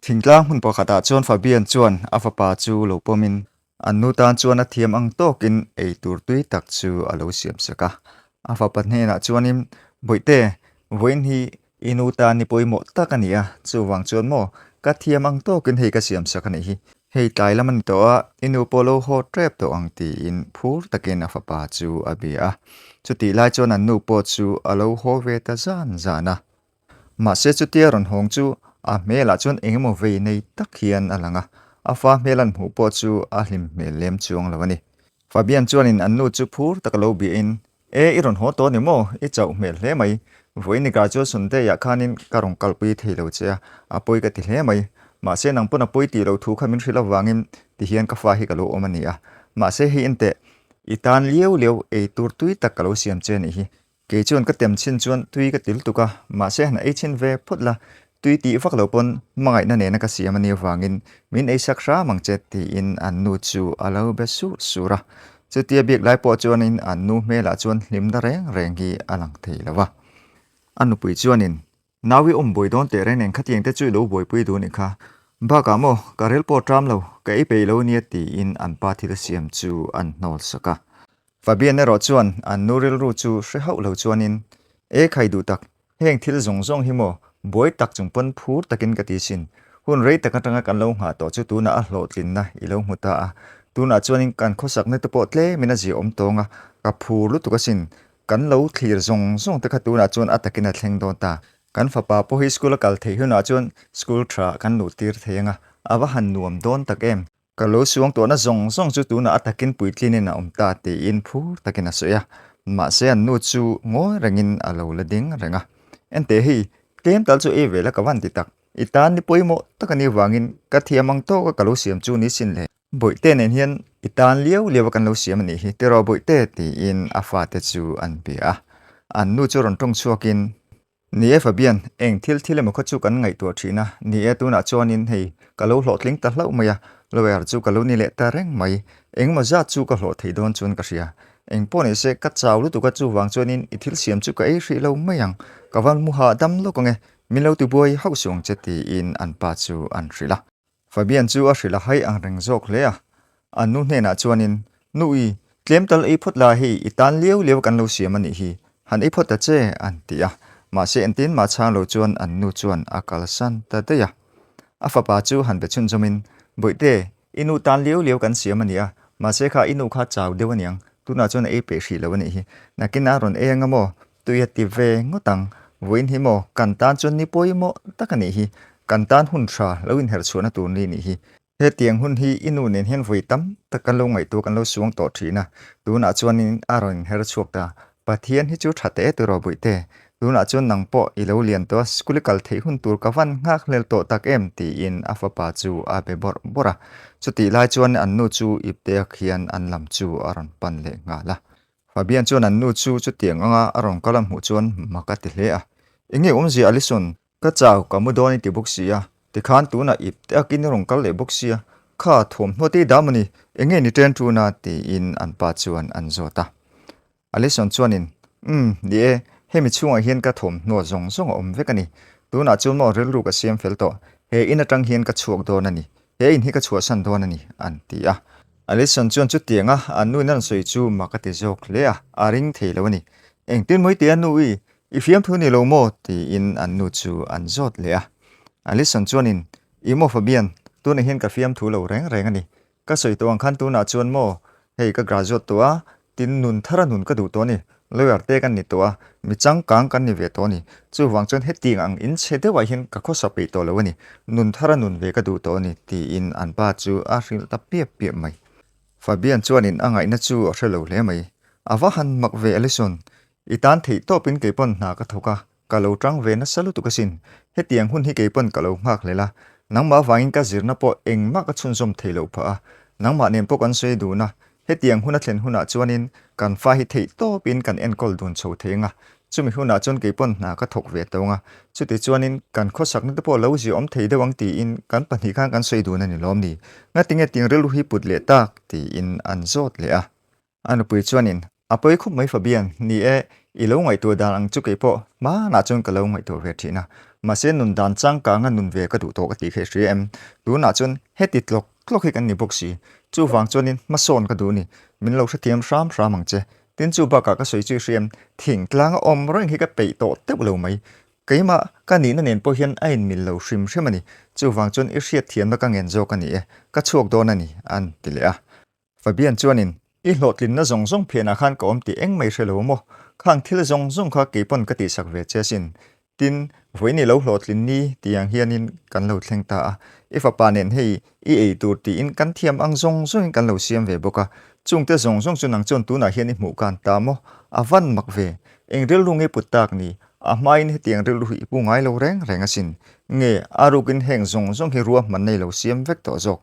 Thingtlang hmun pakhatah chuan Fabian chuan a fapa chu lo pawmin an nu tan chuan a thiam ang tawkin ei tur tui tak chu a lo siam sak a. A fapa hnenah chuanin, Bawihte, vawiin hi i nu tan i pawimawh tak a ni a, chuvang chuan maw ka thiam ang tawkin hei ka siam sak a nih hi. Hei tlai lam a ni tawh a, i nu pawh lo haw tep tawh ang tiin phur takin a fapa chu a bia a. Chutih lai chuan an nu pawh chu a lo haw ve ta zan zan a. Mahse chutia rawn hawng chu a hmelah chuan eng emaw vei nei tak hian a lang a, a fa hmel an hmuh pawh chu a hlim hmel lem chuang lo a ni. Fabian chuanin an nu chu phur taka lo biahin, E, i rawn haw tawh a ni maw? I chauh hmel hle mai. Vawiin i graduation day-ah khanin ka rawn kalpui thei lo che a, a pawi ka ti hle mai. Mahse nang pawn a pawi tih loh thu kha min hrilh avangin tihian ka fa hi ka lo awm a ni a. Mahse hei enteh, i tan liau liau ei tur tui tak ka lo siam che a nih hi. Kei chuan ka tem chhin chuan tui ka ti lutuk a, mahse han ei chhin ve phawt la, tui tih vak lo pawn hmangaihna nena ka siam a nih avangin min ei sak hram ang che tiin an nu chu a lo be sur sur a. Chutia biak lai pawh chuanin an nu hmelah chuan hlimna reng reng hi a lang thei lo va. A nupui chuanin, Nau i awm buai dawn teh reng nen khatiang te chu i lo buaipui duh nih kha. Bakah maw, ka rel pawh ṭam lo, ka ei peih lo nia tiin an pa thil siam chu an hnawl sak a. Fabian erawh chuan an nu rilru chu hre hauh lo chuanin, E khai duh tak, heng thil zawng zawng hi maw buai tak chung pawn phur takin ka ti sin. Hun rei tak atanga kan lo nghah tawh chu tunah a hlawhtlinna i lo hmu ta a. Tunah chuanin kan khawsakna te pawh tlemin a ziaawm tawng a, ka phur lutuk asin. Kan lo thlir zawng zawng te kha tunah chuan a takin a thleng dawn ta. Kan fapa pawh hi school a kal theih hunah chuan school tha kan luh tir thei ang a, a va han nuam dawn tak em. Ka lo suang tuahna zawng zawng chu tunah a takin puitlinin a awm ta tiin phur takin a sawi a, mahse an nu chu ngawi rengin a lo la ding reng a. Enteh hei, tlem tal chu ei ve la ka van ti tak, i tan ni pawimawh tak a nih vangin ka thiam ang tawka ka lo siam chu ni sin le. Bawihte nen hian i tan liau liau a kan lo siam a nih hi, tiraw Bawihte tiin a fate chu an bia a. An nu chu rawn tawng chhuakin Ni e Fabian, eng thil thil emaw kha chu kan ngaihtuah thin a, ni e tunah chuanin hei ka lo hlawhtling ta hlauh mai a, lawyer chu ka lo ni leh ta reng mai, engemaw zat chu ka hlawh thei dawn chuan ka hria. Eng pawh ni se ka chau lutuk a chuvang chuanin i thil siam chu ka ei hrih lo mai ang, ka van mu hahdam lawk ang e, min lo tibuai hauh suh ang che tiin an pa chu an hrilh a. Fabian chu a hrilh a hai ang reng zawk hle a. An nu hnenah chuanin, Nu i, tlem tal ei phawt la hei i tan liau liau kan lo siam a nih hi, han ei phawt ta che, an ti a. Mahse entin mah chhang lo chuan an nu chuan a kalsan ta daih a. A fapa chu han be chhunzawmin, Bawihte, i nu tan liau liau kan siam a ni a, mahse kha i nu kha chau deuh a niang, tunah chuan a ei peih hrih lo a nih hi. Nakin a rawn ei anga maw? Tui a ti ve ngawt ang. Vawiin hi maw, kan tan chuan ni pawimawh tak a nih hi. Kan tan hun tha lo inherh chhuahna tur ni nih hi. Hetiang hun hi i nu nen hian vawi tam tak kan lo ngaihtuah kan lo suang tawh thin a. Tunah chuanin a rawn inher chhuak ta. Pathian hi chu tha teh tiraw Bawihte. Tunah chuan nang pawh i lo lian tawh a, school i kal theih hun tur ka van nghak hlel tawh tak em tiin a fapa chu a be bawrh bawrh a. Chutih lai chuan an nu chu ipteak hian an lam chu a rawn pan leh nghal a. Fabian chuan an nu chu chutiang anga a rawn kal a hmuh chuan mak a ti hle a. Enge awmzia Alison? Ka chau, ka mu dawn i ti bawk si a. Tikhan tunah ip te akin i rawn kal leh bawk sia. Kha, thuamhnaw te i dam a ni. Enge ni ṭen ṭun a? tiin an pa chuan an zawt a. Alison chuanin, Umm, ni e, hemi chhungah hian ka thuamhnaw zawng zawng a awm vek a ni. Tunah chuan maw rilru ka siam fel tawh. He in aṭang hian ka chhuak dawn a ni. He in hi ka chhuahsan dawn a ni, an ti a. Alison chuan chutianga an nu in an sawi chu mak a ti zawk hle a, a ring thei lo a ni. Engtin mawi tia nu i, i fiamthu ni lo maw? tiin an nu chu an zawt leh a. Alison chuanin, I maw Fabian, tunah hian ka fiamthu lo reng reng a ni. Ka sawi tawh ang khan tunah chuan maw, hei ka graduate tawh a, Tin, nun thara nun ka duh tawh a ni. Lawyer te kan ni tawh a, mi changkang kan ni ve tawh a ni. Chuvang chuan hetiang ang in chhe deuhah hian ka khawsa peih tawh lo a ni. Nun thara nun ve ka duh tawh a ni, tiin an pa chu a hrilh ta piap piap mai. Fabian chuanin a ngaihna chu a hre lo hle mai. A va han mak ve Alison, i tan theih tawpin kei pawn hna ka thawk a, Ka lo tang ve nasa lutuk asin. Hetiang hun hi kei pawn ka lo nghak hlel a. Nangmah avangin ka zirna pawh engmah ka chhunzawm thei loh phah a. Nangmah nen pawh kan sawi dun a. Hetiang hun a thlen hunah chuanin kan fa hi theih tawpin kan enkawl dun chho thei ang a. Chumi hunah chuan kei pawn hna ka thawk ve tawng a. Chuti chuanin kan khawsakna te pawh lo ziaawm thei deuh ang tiin kan pahnih khan kan sawi dun a ni lawm ni. Ngatinge ting rilru hi put leh tak? tiin an zawt leh a. A nupui chuanin, A pawi khup mai Fabian, ni e, i lo ngaihtuah dan ang chu kei pawh hmanah chuan ka lo ngaihtuah ve thin a. Mahse nun dan changkanga nun ve ka duh tawh ka tih kha i hria em? Tunah chuan heti tlawk tlawk hi kan ni bawk si. Chuvang chuanin hmasawn ka duh a ni. Min lo hrethiam hram hram ang che. Tin chu bakah ka sawi chu i hria em? Thingtlanga awm reng hi ka peih tawh teuh lo mai. Keimah ka nihna nen pawh hian a inmil lo hrim hrim a ni. Chuvang chuan i hriatthiamna ka ngen zawk a ni e. Ka chhuak dawn a ni, an ti leh a. Fabian chuanin, I hlawhtlinna zawng zawng phianah khan ka awm tih engmai hre lo maw? Khang thil zawng zawng kha kei pawn ka tihsak ve che asin. Tin, vawiin i lo hlawhtlin ni tih ang hianin kan lo thleng ta a. I fapa nen hei i ei tur tiin kan thiam ang zawng zawngin kan lo siam ve bawk a. Chungte zawng zawng chu nang chuan tunah hian i hmuh kan ta maw? A van mak ve. Eng rilru nge put tak ni? A hmain hetiang rilru hi i pu ngai lo reng reng asin. Nge, a rukin heng zawng zawng hi ruahmanna i lo siam vek tawh zawk.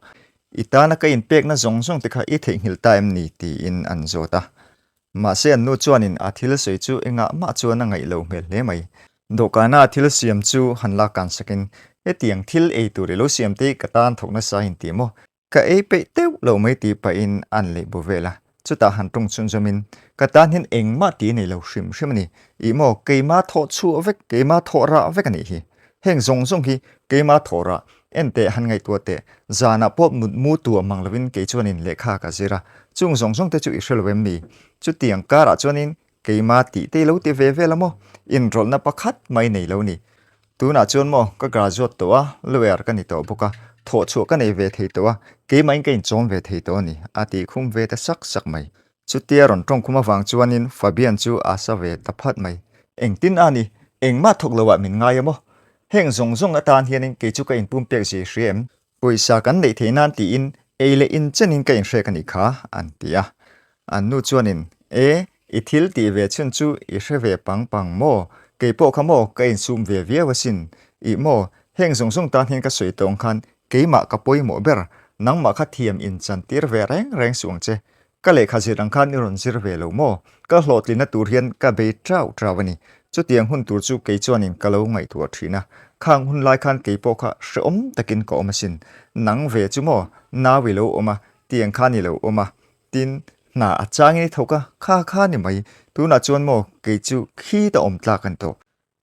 I tana ka inpekna zawng zawng te kha i theihnghilh ta em ni? tiin an zawt a. Mahse an nu chuanin a thil sawi chu engah mah chuan a ngaih lo hmel hle mai. Dawhkana a thil siam chu han lak kan sakin, Hetiang thil ei tur i lo siam te hi ka tan thawk nasa in ti maw? Ka ei peih teuh lo mai tih pahin an leh bu vel a. Chutah han tawng chhunzawmin, Ka tan hian engmah tih nei lo hrim hrim a ni. Ih maw, keima thawh chhuah vek, keima thawh rah vek a nih hi. Heng zawng zawng hi keima thawh rah, en teh han ngaihtuah teh, zanah pawh mut mu tu a mang lovin kei chuanin lehkha ka zir a, chung zawng zawng te chu i hre lo em mi? Chutiang karah chuanin keima tih te i lo ti ve vel a maw? Inrawlhna pakhat mai nei lo ni. Tunah chuan maw ka graduate tawh a, lawyer ka ni tawh bawk a, thawh chhuah ka nei ve thei tawh a, keimahin ka inchawm ve thei tawh a ni, a tih khum ve ta sak sak mai. Chutia rawn tawng khum avang chuanin Fabian chu a sa ve ta phat mai. Engtin a ni? Engmah thawk loah min ngai a maw? Heng zawng zawng atan hianin kei chu ka inpumpek zui hria em? Pawisa kan neih theih nan tiin ei leh in chenin ka inhrek a nih kha, an ti a. An nu chuanin, E, i thil tih ve chhun chu i hre ve pang pang maw? Kei pawh kha maw ka insum ve viau asin. Ih maw, heng zawng zawng tan hian ka sawi tawng khan keimah ka pawimawh ber, nangmah kha thiam inchantir ve reng reng suh ang che. Ka lehkha zir ang khan i rawn zir ve lo maw? Ka hlawhtlinna tur hian ka bei trau trau a ni. Chutiang hun tur chu kei chuanin ka lo ngaihtuah thin a. Khang hun lai khan kei pawh kha hrehawm takin ka awm asin. Nang ve chu maw? Nau i lo awm a, tiang khan i lo awm a. Tin, hna a changin i thawk a, kha kha ni mai. Tunah chuan maw kei chu khi ta awm tlak a ni tawh.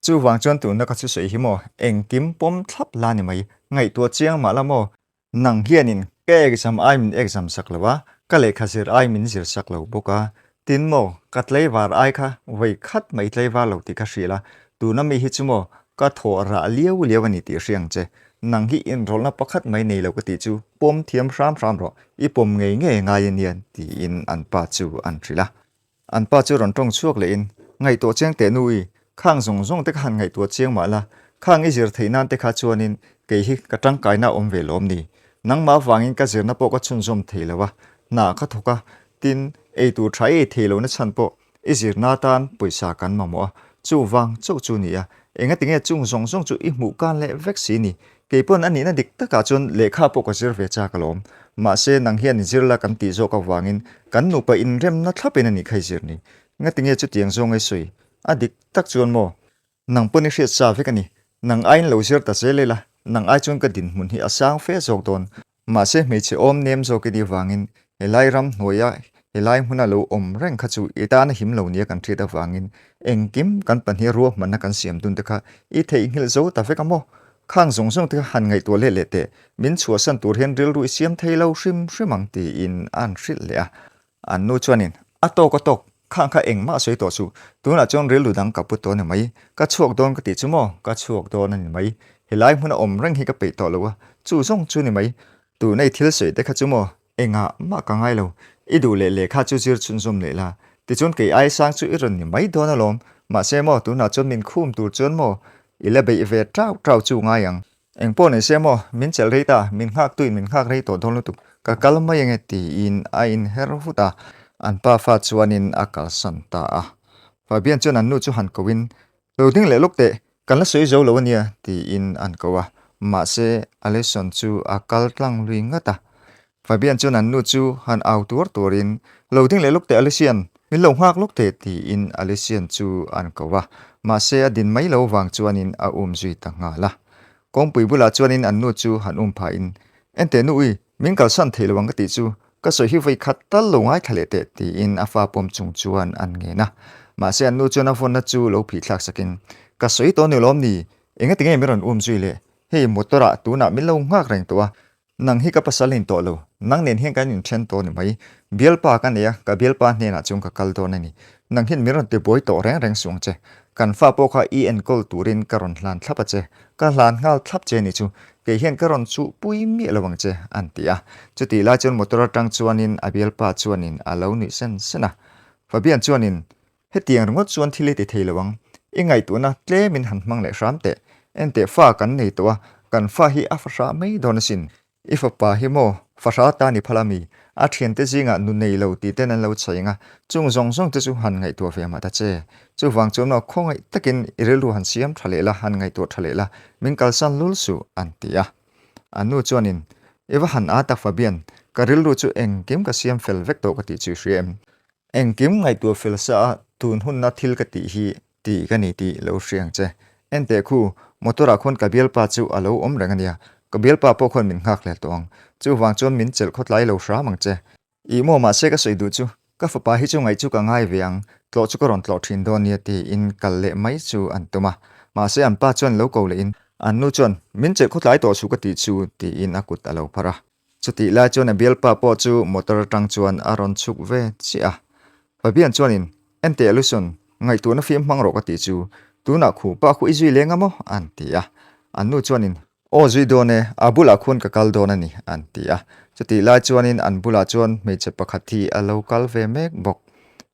Chuvang chuan tuna ka thusawi hi maw engkim pawm thlap la ni mai. Ngaihtuah chiang mah la maw? Nang hianin ka exam ai min exam sak lo a, ka lehkha zir ai min zir sak lo bawk a. Tin maw, ka tlaivar ai kha vawi khat mai tlaivar lo tih ka hrilh a, tuna mi hi chu maw ka thawh rah liau liau a ni tih hria ang che. Nang hi inrawlhna pakhat mai nei lo ka tih chu pawm thiam hram hram rawh, i pawm ngei ngei ngai a nia tiin an pa chu an hrilh a. An pa chu rawn tawng chhuak lehin, Ngaihtuah chiang teh nu i, khang zawng zawng te kha han ngaihtuah chiang mah la, khang i zir theih nan te kha chuanin kei hi ka tangkaina a awm ve lawm ni. Nangmah avangin ka zirna pawh ka chhunzawm thei lo a, hna ka thawk a, tin, ei tur tha i ei thei lohna chhan pawh i zirna atan pawisa kan mamawh a, chuvang chauh chu ni a, engatinge chung zawng zawng chu i hmuh kan leh vek si ni, Kei pawn a nihna dik takah chuan lehkha pawh ka zir ve chak alawm. Mahse, nang hian i zir la kan tih zawk avangin kan nupa inremna thlapin a nih kha i zir ni. Ngatinge chutiang zawng ei sawi? A dik tak chuan maw? Nang pawn i hriat sa vek a ni. Nang aiin lo zir ta zel ila, nang ai chuan ka dinhmun hi a sang fe zawk dawn. Mahse, hmeichhe awm nem zawk i nih avangin helai ram hnuaia helai hmuna lo awm reng kha chu i tan a him lo nia kan hriat avangin engkim kan pahnih ruahmanna kan siam dun te kha i theihnghilh zo ta vek a maw? Khang zawng zawng te kha han ngaihtuah leh leh teh, min chhuahsan tur hian rilru i siam thei lo hrim hrim ang tiin an hrilh leh a. An nu chuanin, A tawk a tawk, khang kha engmah sawi tawh suh, tunah chuan rilru dang ka pu tawh a ni mai, ka chhuak dawn ka tih chu maw, ka chhuak dawn a ni mai, helai hmuna awm reng hi ka peih tawh lo a, chu zawng chu ni mai, tuna i thil sawi te kha chu maw, engah mah ka ngai lo, i duh leh lehkha chu zir chhunzawm leh la, tichuan kei ai sang chu i rawn ni mai dawn alawm, mahse maw tunah chuan min khum tur chuan maw, i la beih ve tau tau chu ngai ang. Eng pawh ni se maw, min chelh rei ta, min nghak tuin min nghak rei tawh dawn lutuk, ka kal mai ange tiin a inher vut a, an pa fa chuanin a kalsan ta a. Fabian chuan an nu chu han ko in, Lo ding leh lawk teh, kan la sawi zo lo ania tiin an ko a, mahse Alison chu a kal tlang lui ngat a. Fabian chuan an nu chu han au tuar tuarin, Lo ding leh lawk teh Alisian, min lo nghak lawk teh tiin Alisian chu an ko a, mahse a din mai lo vang chuanin a um zui ta nghal a. Kawngpui bulah chuanin an nu chu han um phahin, Enteh nu ui, min kalsan thei lo ang ka tih chu, ka sawi hi vawi khat tal lo ngaithla leh teh tiin a fa pawm chung chuan an ngen a. Mahse an nu chuan a vawnna chu lo phih thlak sakin, Ka sawi tawh ni lawm ni? Engati nge min rawn um zui le? Hei motor ah tunah min lo nghak reng tawh a, nang hi ka pasal in tawh lo, nang nen hian kan inthen tawh ni mai. Bialpa ka nei a, ka bialpa hnenah chuan ka kal dawn a ni. Nang hian min rawn ti buai tawh reng reng suh ang che. Kan fa pawh kha i enkawl turin ka rawn hlan thlap a che. Ka hlan nghal thlap che ni chu, kei hian ka rawn chuh pui miah lo ang che, an ti a. Chutih lai chuan motor atang chuanin a bialpa chuanin a lo nuih sen sen a. Fabian chuanin, Hetiang ringawt chuan thil i ti thei lo ang. I ngaihtuahna tlemin han hmang leh hram teh. Enteh fa kan nei tawh a, kan fa hi a fahra mai dawn asin. I fapa hi maw fahra ta ni phal a mi? A thiante zingah nu nei lo tih ten an lo chhaih ang a, chung zawng zawng te chu han ngaihtuah ve mah ta che. Chuvang chuan maw khawngaih takin i rilru han siam tha leh la, han ngaihtuah tha leh la, min kalsan lul suh, an ti a. A nu chuanin, I va han â tak Fabian, ka rilru chu engkim ka siam fel vek tawh ka tih chu i hria em? Engkim ngaihtuah fel sa a tun hunna thil ka tih hi ti ka ni tih lo hria ang che. Enteh khu, motor ah khuan ka bialpa chu a lo awm reng a nia. Ka bialpa pawh khuan min nghak hlel tawh ang. Chuvang chuan min chelh khawtlai lo hram ang che. Ih maw mahse ka sawi duh chu, ka fapa hi chu ngaih chu ka ngai ve ang, tlawh chu ka rawn tlawh thin dawn nia tiin kal leh mai chu an tum a. Mahse an pa chuan lo ko leh in, an nu chuan min chelh khawtlai tawh suh ka tih chu tiin a kut a lo phar a. Chutih lai chuan a bialpa pawh chu motor atang chuan a rawn chhuk ve chiah a. Fabian chuanin, Enteh Lusun, ngaihtuahna fim hmang rawh ka tih chu, tunah khu pa khu i zui leng a maw? an ti a. An nu chuanin, Aw zui dawn e, a bulah khuan ka kal dawn a ni, an ti a. Chutih lai chuanin an bulah chuan hmeichhe pakhat hi a lo kal ve mek bawk.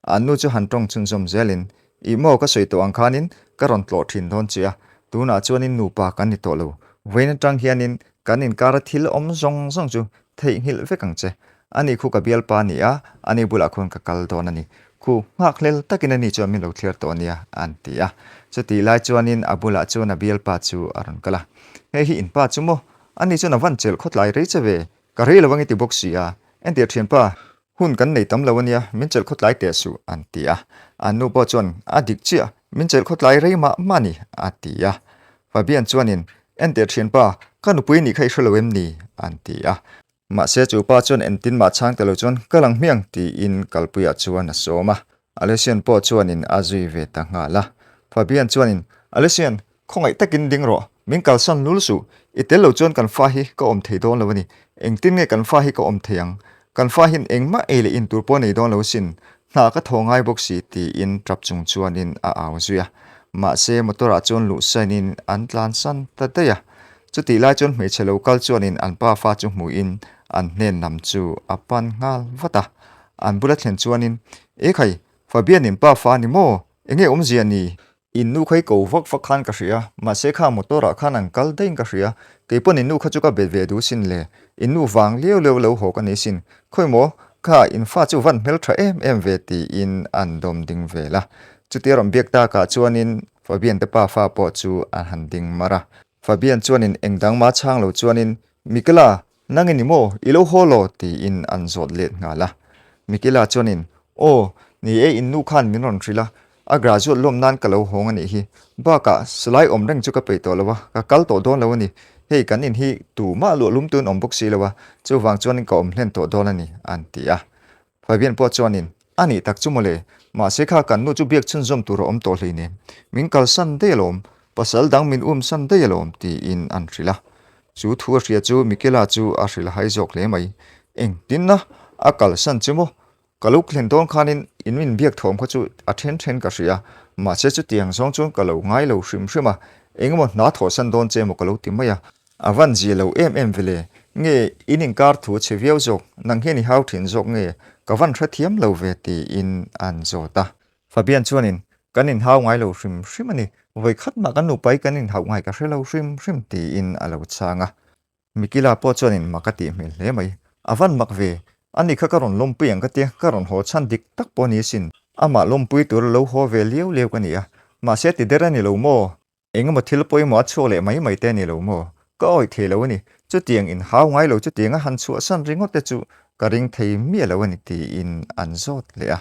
An nu chu han tawng chhunzawm zelin, Ih maw ka sawi tawh ang khanin ka rawn tlawh thin dawn che a, tunah chuanin nupa kan ni tawh lo. Vawiin atang hianin kan inkara thil awm zawng zawng chu theihnghilh vek ang che. Ani khu ka bialpa a ni a, ani bulah khuan ka kal dawn a ni. Khu nghakhlel takin ani chuan min lo thliar tawh a nia, an ti a. Chutih lai chuanin a bulah chuan a bialpa chu a rawn kal a. Hei hi inpa chu maw? Ani chuan a van chelh khawtlai rei che ve. Ka rei lo ang i ti bawk si a. Entir thianpa, Hun kan nei tam lo a nia, min chelh khawtlai teh suh, an ti a. An nu pawh chuan, A dik chiah, min chelh khawtlai rei mah mah ni, a ti a. Fabian chuanin, Enteh thianpa, ka nupui nih kha i hre lo em ni? an ti a. Mahse chu pa chuan entin mah chhang ta lo chuan, Ka lang hmiang, tiin kalpuiah chuan a sawm a. Alesian pawh chuanin a zui ve ta nghal a. Fabian chuanin, Alesian, khawngaih takin ding rawh, min kalsan lul suh, i tel lo chuan kan fa hi ka awm thei dawn lo a ni. Engtin nge kan fa hi ka awm thei ang? Kan fa hian engmah ei leh in tur pawh nei dawn lo asin, hna ka thaw ngai bawk si, tiin tap chung chuanin a au zui a. Mahse, motor ah chuan luh sainin an tlansan ta daih a. Chutih lai chuan hmeichhe lo kal chuanin an pa fa chu hmuhin an hnen lam chu a pan nghal vat a. An bula thlen chuanin, Ekhai, Fabian in pa fa ni maw? Enge awmzia ni? In nu kha i ko vak vak khan ka hria, mahse kha motor ah khan an kal daih in ka hria, keipawn in nu kha chu ka bet ve duh sin le, in nu vang liau liau lo haw ka nei sin, khawi maw, kha in fa chu van hmeltha em em ve tiin an dawm ding vel a. Chutia rawn biak takah chuanin Fabian te pa fa pawh chu an han ding mar a. Fabian chuanin engdang mah chhang lo chuanin, Michaela, Nang i ni maw? I lo haw law? tiin an zawt let nghal a. Mikila chuanin, Aw, ni e, in nu khan min rawn hrilh a, a graduate lawm nan ka lo hawng a nih hi. Bakah, silai awm reng chu ka peih tawh lo a, ka kal tawh dawn lo a ni. Hei, kan in hi tumah luah lum tun awm bawk si lo a, chuvang chuanin ka awm hlen tawh dawn a ni, an ti a. Fabian pawh chuanin, A nih tak chu mawle, mahse kha kan nu chu biak chhunzawm tur a awm tawh hleinem, min kalsan daih alawm, pasal dang min umsan daih alawm, tiin an hrilh a. Chu thu a hria chu Michaela chu a hrilh hai zawk hle mai. Engtinna a kalsan che maw? Ka lo thlen dawn khanin in min biak thawm kha chu a then then ka hria, mahse chutiang zawng chuan ka lo ngai lo hrim hrim a, engemaw hna thawhsan dawn che emaw ka lo ti mai a. A van zia lo em em vele, nge in inkar thu a chhe viau zawk, nang hian i hau thin zawk nge, ka van hrethiam lo ve tiin an zawt a. Fabian chuanin, Kan inhau ngai lo hrim hrim a ni, vawi khat mah kan nupa hi kan inhauh ngai ka hre lo hrim hrim tiin a lo chhang a. Mikila pawh chuanin mak a tih hmel hle mai, a van mak ve, ani kha ka rawn lawmpui ang ka tia, ka rawn haw chhan dik tak pawh ni asin, amah lawmpui tura lo haw ve liau liau ka ni a, mahse ti der a ni lo maw? Engemaw thil pawimawh a chhuak leh mai mai te a ni lo maw? Ka awih thei lo a ni. Chutiang inhau ngai lo chutiang a han chhuahsan ringawt te chu ka ring thei miah lo a ni tiin an zawt leh a.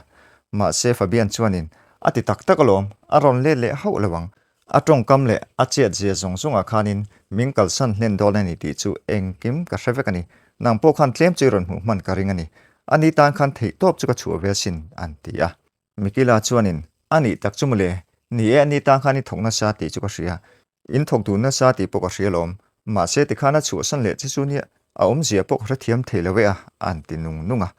Mahse Fabian chuanin a ti tak tak alawm, a rawn let leh hauh lo ang. A tawngkam leh a chet zia zawng zawngah khanin min kalsan hlen dawn a ni tih chu engkim ka hre vek a ni. Nang pawh khan tlem chu i rawn hmuh hman ka ring a ni. Ani tan khan theihtawp chu ka chhuah ve asin an ti a. Mikila chuanin, A nih tak chu mawle, ni e, ani tan khan i thawk nasa tih chu ka hria. In thawk duh nasa tih pawh ka hria alawm, mahse tikhan a chhuahsan leh che chu nia, a awmzia pawh ka hrethiam thei lo e a, an ti nung nung a.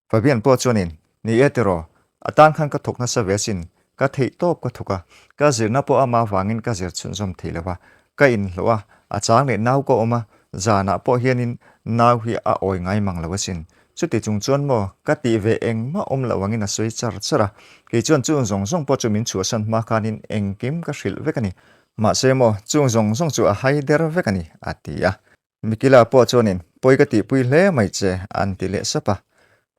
Fabian pawh chuanin, Ni e tiraw, a tan khan ka thawk nasa ve asin, ka theih tawp ka thawk a, ka zirna pawh ama vangin ka zir chhunzawm thei lo a, ka inhlawh a, a chang leh nau ka awm a, zanah pawh hianin nau hi a awi ngai mang lo asin. Chuti chung chuan maw, ka tih ve engmah awm loh angin a sawi char char a, kei chuan chung zawng zawng pawh chu min chhuahsan hma khanin engkim ka hrilh vek a ni. Mahse maw, chung zawng zawng chu a hai der vek a ni, a ti a. Mikila pawh chuanin, Pawi ka tihpui hle mai che, an ti leh sap a.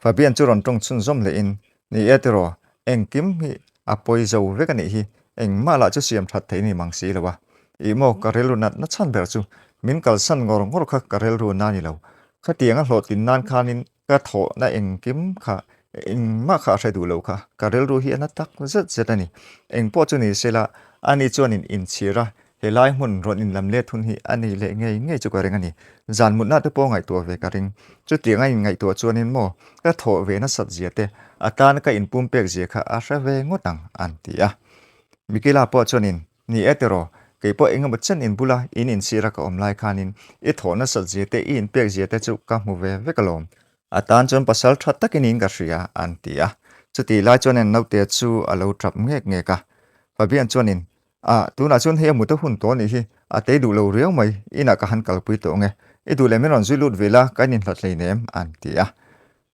Fabian chu rawn tawng chhunzawm lehin, Ni e tiraw, engkim hi a pawi zo vek a nih hi, engmah lah chu siam that thei ni mang si lo a. Ih maw, ka rilru natna chhan ber chu min kalsan ngawr ngawr kha ka rilru na ni lo. Khatiang a hlawhtlin nan khanin ka thawhna engkim kha engmah kha a hre duh lo kha, ka rilru hi a na tak zet zet a ni. Engpawh chu ni sela, ani chuanin inchhir a, Helai hmun rawn inlam let hun hi a nei leh ngei ngei chu ka ring a ni. Zan mutna te pawh ngaihtuah ve ka ring. Chutiang a inngaihtuah chuanin maw ka thawh ve nasat zia te, a tan ka inpum pek zia kha a hre ve ngawt ang, an ti a. Mikila pawh chuanin, Ni e tiraw, kei pawh engemaw chen in bula in insira ka awm lai khanin i thawh nasat zia te, i inpek zia te chu ka hmu ve vek alawm. A tan chuan pasal tha takin in ka hria, an ti a. Chutih lai chuanin naute chu a lo tap ngek ngek a. Fabian chuanin, A, tunah chuan hei a mut a hun tawh anih hi, a tei duh lo riau mai, inah ka han kalpui tawh ang e, i duh leh min rawn zui lut ve la, ka inhlat hleinem, an ti a.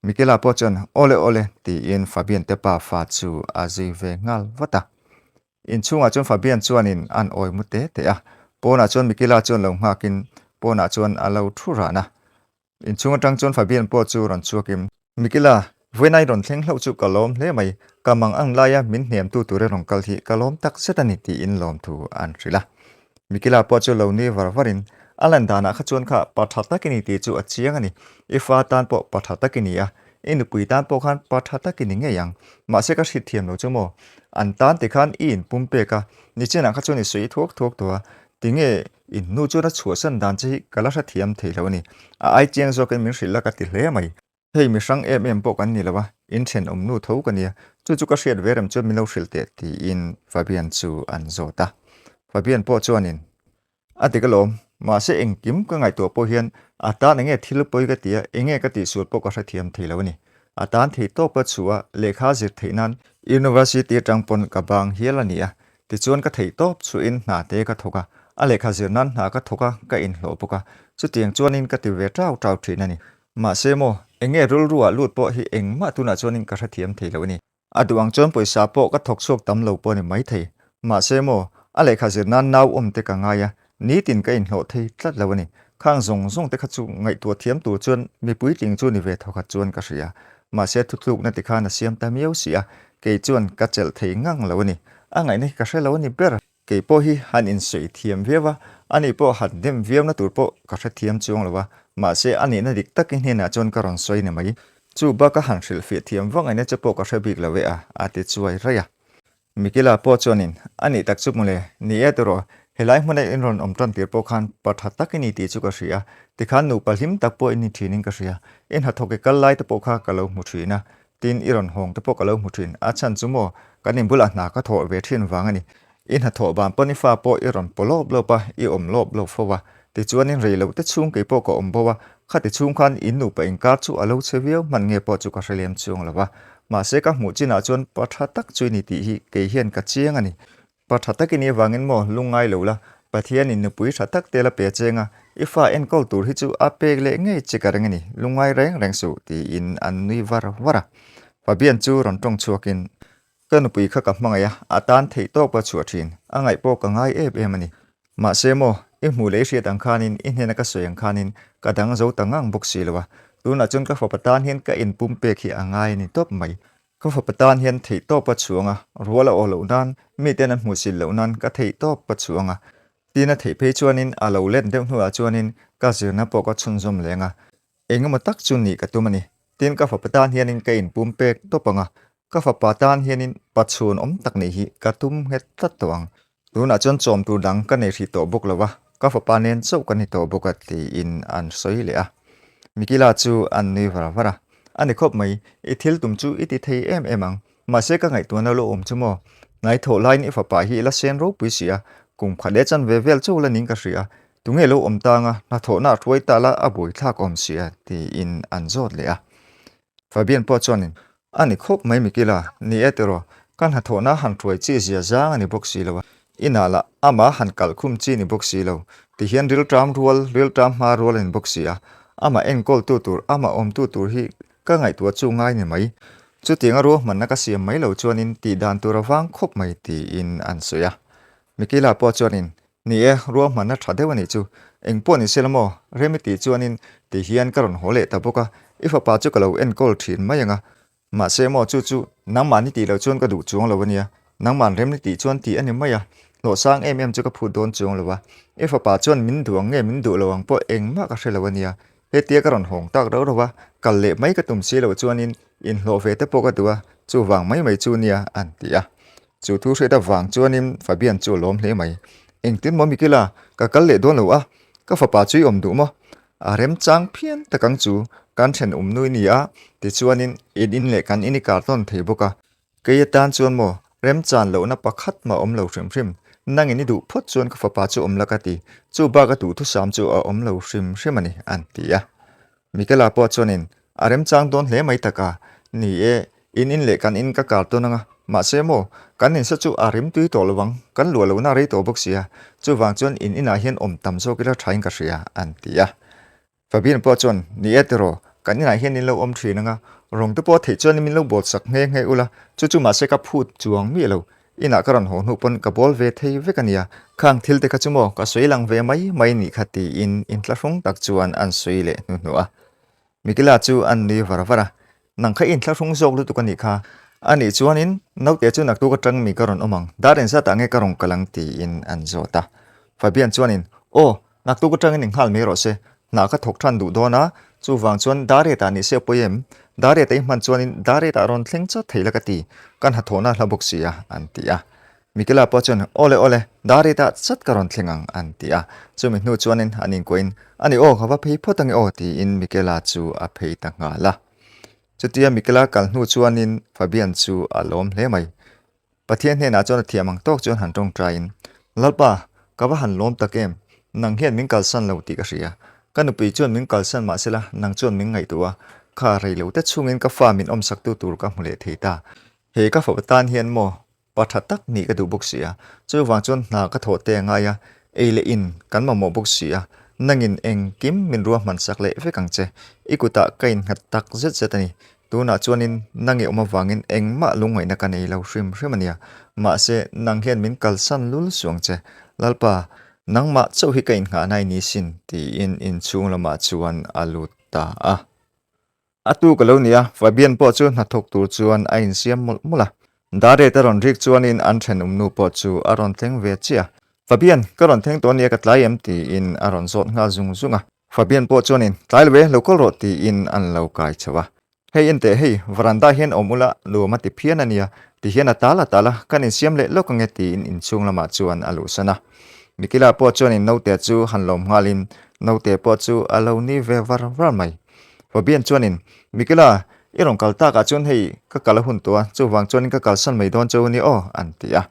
Michaela pawh chuan, Awle awle, tiin Fabian te pa fa chu a zui ve nghal vat a. Inchhungah chuan Fabian chuanin an awi mu te te a, pawnah chuan Michaela chuan lo nghakin pawnah chuan a lo thu ran a. Inchhung atang chuan Fabian pawh chu rawn chhuakin, Mikila, vawiin I rawn thleng hlauh chu ka lawm hle mai, ka mang ang laia min hnemtu tura rawn kal hi ka lawm tak zet a ni tiin lawmthu an hrilh a. Mikila pawh chu lo nui var varin, A lan danah kha chuan kha pa tha tak i ni tih chu a chiang a ni, i fa tan pawh pa tha tak i ni a, i nupui tan pawh khan pa tha tak i ni ngei ang, mahse ka hriat thiam lo chu maw, an tan tikhan i inpum pek a, nichinah kha chuan i sawi thuak thuak tawh a, tinge In nu chuan a chhuahsan dan che hi ka la hrethiam thei lo a ni. A ai chiang zawkin min hrilh la ka ti hle mai. Hei mi hrang em em pawh kan ni lo a, in thenawm nu tho ka nia, chu chu ka hriat ve rem chuan min lo hrilh teh tiin Fabian chu an zawt a. Fabian pawh chuanin, A dik alawm, mahse engkim ka ngaihtuah pawh hian a tan enge thil pawi ka ti a, enge ka tihsual pawh ka hrethiam thei lo a ni. A tan thei tawp ka chhuah a, lehkha zir theih nan University atang pawn ka bang hial a ni a, Tichuan ka theih tawp chuhin hna te ka thawk a, a lehkha zir nan hna ka thawk a, ka inhlawh bawk a, chutiang chuanin ka ti ve tau tau thin a ni. Mahse maw, enge rilruah lut pawh hi engmah tunah chuanin ka hrethiam thei lo a ni. A duh ang chuan pawisa pawh ka thawk chhuak tam lo pawh a ni maithei. Mahse maw, a lehkha zir nan nau awm te ka ngai a, nitin ka inhlawh thei tlat lo a ni. Khang zawng zawng te kha chu ngaihtuah thiam tur chuan mi puitling chu ni ve thawkhat chuan ka hria. Mahse thutlukna tikhan a siam ta miau si a, kei chuan ka chelh thei ngang lo a ni. A ngaihna hi ka hre lo a ni ber. Kei pawh hi han insawi thiam viau a, ani pawh han dem viauna tur pawh ka hre thiam chuang lo a, mahse a nihna dik tak i hnenah chuan ka rawn sawi ni mai. Chu bak a han hrilhfiah thiam vak ngaihna che pawh ka hre bik lo e a, a ti chuai raih a. Mikila pawh chuanin, A nih tak chu mawle, ni e tiraw, helai hmuna in rawn awm tan tir pawh khan pa tha tak i ni tih chu ka hria, tikhan nupa hlim tak pawh i ni thinin ka hria, i hnathawk i kal lai te pawh kha ka lo hmu thin a, Tin, i rawn hawng te pawh ka lo hmu thin. A chhan chu maw, kan in bulah hna ka thawh ve thin vang a ni. I hnathawh van pawn i fa pawh i rawn paw lawp lawp a, i awm lawp lawp fo a. Tichuanin rei loh te chhung kei pawh ka awm bo a, khati chhung khan in nupa inkar chu a lo chhe viau hman nge pawh chu ka hre lem chuang lo a. Mahse ka hmuh chinah chuan pa tha tak chu i ni tih hi kei hian ka chiang a ni. Pa tha tak i nih avangin maw lungngai lo la, Pathianin nupui tha tak te la pe cheng a, i fa enkawl tur hi chu a pek leh ngei che ka ring a ni, lungngai reng reng suh, tiin an nui var var a. Fabian chu rawn tawng chhuakin, Ka nupui kha ka hmangaih a, a tan theih tawk ka chhuah thin, a ngaih pawh ka ngai em em a ni. Mahse maw, i hmuh leh i hriat ang khanin, i hnena ka sawi ang khanin ka dang zo ta ngang bawk si lo a, tunah chuan ka fapa tan hian ka inpum pek hi a ngai a ni tawp mai. Ka fapa tan hian theih tawp a chhuang a, rual a aw loh nan, miten an hmuhsil loh nan ka theih tawp a chhuang a. Tin a theih phei chuanin a lo let deuh hnuah chuanin ka zirna pawh ka chhunzawm leng a, engemaw tak chu nih ka tum a ni. Tin ka fapa tan hianin ka inpum pek tawp ang a, ka fapa tan hianin pa chhun awm tak nih hi ka tum nghet tlat tawh ang. Tunah chuan chawm tur dang ka nei hrih tawh bawk lo a, ka fapa nen chauh ka ni tawh bawk a tiin an sawi leh a. Mikila chu an nui var var a, A ni khawp mai, i thil tum chu i ti thei em em ang, mahse ka ngaihtuahna lo awm chu maw? Hnai thawh laiin i fapa hi i la sen ropui si a, Kum khat leh chanve vel chauh la niin ka hria a, tunge lo awm tang a, hnathawhna a hruai ta la a buaithlak awm sia tiin an zawt leh a. Fabian pawh chuanin, A ni khawp mai Mikila, ni e tiraw, ka hnathawhna han hruai chi zia zang a ni bawk si lo a, inah lah amah han kalh khum chi ni bawk si lo, tihian rilṭam rual, rilṭam hma rual a ni bawk si a, amah enkawltu tur, amah awmtu tur hi Ka ngaihtuah chu ngai ni mai. Chutianga ruahmanna ka siam mai lo chuanin tih dan tur a vang khawp mai tiin an sawi a. Mikila pawh chuanin, Ni e, ruahmanna tha deuh a nih chu. Eng pawh ni sela maw? Remi tih chuanin ti hian ka rawn haw leh ta bawk a, i fapa chu ka lo enkawl thin mai ang a. Mahse maw chu chu nangmahni tih loh chuan ka duh chuang lo a nia. Nangmahn remni tih chuan tih a ni mai a, hlawh sang em em chu ka phut dawn chuang lo a. I fapa chuan min duh ang nge min duh lo ang pawh engmah ka hre lo a nia. Hetia ka rawn hawng tak rauh rauh a, kal leh mai ka tum si loh chuanin inhlawh ve te pawh ka duh a, chuvang mai mai chu nia an ti a. Chu thu hriat avang chuanin Fabian chu a lawm hle mai. Engtin maw Mikila, ka kal leh dawn lo a, ka fapa chu i awm duh maw? A remchang phian tak ang chu, kan thenawm nui ni a, tichuanin in in leh kan in i kar tawn thei bawk a, Kei atan chuan maw, remchan lohna pakhat mah awm lo hrim hrim. Nangin i duh phawt chuan ka fapa chu awm la ka ti. Chu bak a duhthusam chu a awm lo hrim hrim a ni, an ti a. Michaela pawh chuanin, A remchang dawn hle mai tak a. Ni e, in in leh kan in ka kar tawn ang a. Mahse maw, kan insa chu a rimtui tawh lo ang, kan luah lohna a rei tawh bawk si a. Chuvang chuan in inah hian awm tam zawk ila thain ka hria, an ti a. Fabian pawh chuan, Ni e tiraw, kan inah hian in lo awm thin ang a, rawng te pawh a theih chuan min lo bawl sak nghe nghe ula, chu chu mahse ka phut chuang miah lo, inah ka rawn haw hnu pawn ka bawl ve thei vek a nia, khang thil te kha chu maw ka sawi lang ve mai mai nih kha tiin inthlahrung tak chuan an sawi leh hnuhnuh a. Mikila chu an nui var var a, Nang kha i inthlahrung zawk lutuk a nih kha. A nih chuanin naute chu naktuk atang mi ka rawn awm ang, dar engzatah nge ka rawn kal ang tiin an zawt a. Fabian chuanin, Aw, naktuk atangin inghal mai rawh se, hna ka thawk than duh dawn a, chuvang chuan dar retah nih se a pawi em? Dar retah i hman chuanin dar retah rawn thleng chat thei la ka ti, kan hnathawhna hla bawk si a, an ti a. Mikela pawh chuan, Awle awle, dar retah chat ka rawn thleng ang, an ti a. Chumi hnu chuanin an inkuahin, Ani aw, ka va phei phawt ange aw, tiin Mikela chu a phei ta nghal a. Chutia Mikela kal hnu chuanin Fabian chu a lawm hle mai. Pathian hnenah chuan a thiam ang tawk chuan han tawngtaiin, Lalpa, ka va han lawm tak em? Nang hian min kalsan lo tih ka hria. Ka nupui chuan min kalsan mah sela, nang chuan min ngaihtuah a, kha rei lo te chhungin ka fa min awmsaktu tur ka hmu leh thei ta. He ka fapa tan hian maw Pa tha tak nih ka duh bawk si a, chuvang chuan hna ka thawh te a ngai a, ei leh in kan mamawh bawk si a, nangin engkim min ruahman sak leh vek ang che, i kutah ka innghat tak zet zet a ni, tunah chuanin nang i awm avangin engmah lungngaihna ka nei lo hrim hrim a nia, mahse nang hian min kalsan lul suh ang che, Lalpa, nangmah chauh hi ka innghahna i ni sin tiin inchhung lamah chuan a lut ta a. A tuk a lo ni a, Fabian pawh chu hnathawk tur chuan a insiam mawlh mawlh a. Darret a rawn rik chuanin an thenawm nu pawh chu a rawn thleng ve chiah a. Fabian, ka rawn thleng tawh ania ka tlai em? tiin a rawn zawt nghal zung zung a. Fabian pawh chuanin, Tlai lo e, lo kawl rawh tiin an lo kai chho a. Hei enteh hei, veranda hian awm ula nuam a ti phian a nia, ti hian a tal a tal a, kan insiam leh lawk ange tiin inchhung lamah chuan a luhsan a. Mikila pawh chuanin naute chu han lawm nghalin naute pawh chu a lo ni ve var var mai. Fabian chuanin, Mikela, i rawn kal takah chuan hei ka kal a hun tawh a, chuvang chuanin ka kalsan mai dawn cheu a ni aw, an ti a.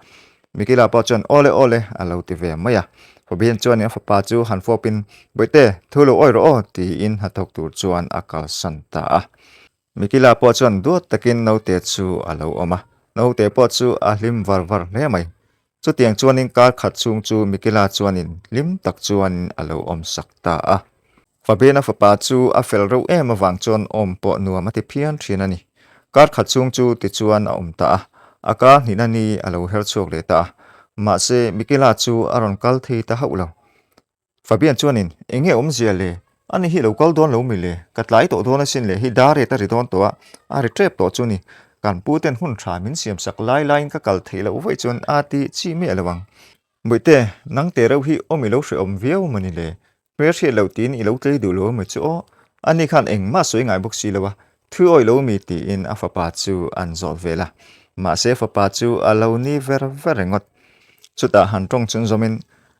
Mikela pawh chuan, Awle, awle, a lo ti ve mai a. Fabian chuanin a fapa chu han fawpin, Bawihte, thu lo awi rawh aw, tiin hnathawk tur chuan a kalsan ta a. Mikela pawh chuan duat takin naute chu a lo awm a, naute pawh chu a hlim var var hle mai. Chutiang chuanin kar khat chhung chu Mikela chuanin hlim tak chuanin a lo awmsak ta a. Fabiana fapa chu a fel reuh em avang chuan awm pawh nuam a ti phian thin a ni. Kar khat chhung chu tichuan a awm ta a, a kar hnihna ni a lo her chhuak leh ta a. Mahse, Mikela chu a rawn kal thei ta hauh lo. Fabian chuanin, Eng nge awmzia le? Ani hi lo kal dawn lo mi le? Ka tlai tawh dawn asin le, hei dar ret a ri dawn tawh a, a ri tep tawh chu ni. Kan pu ten hun tha min siam sak lai laiin ka kal theih loh vaih chuan a ti chi miah lo ang. Bawihte, nang te reuh hi awm i lo hrehawm viau maw ni le? Hmel hriat loh tiin i lo tlei duh lo emaw chu aw? Ani khan engmah sawi ngai bawk si lo a, thu awih lo mi tiin a fapa chu an zawt vel a. Mahse fapa chu a lo ni ver ver ringawt. Chutah han tawng chun zawmin,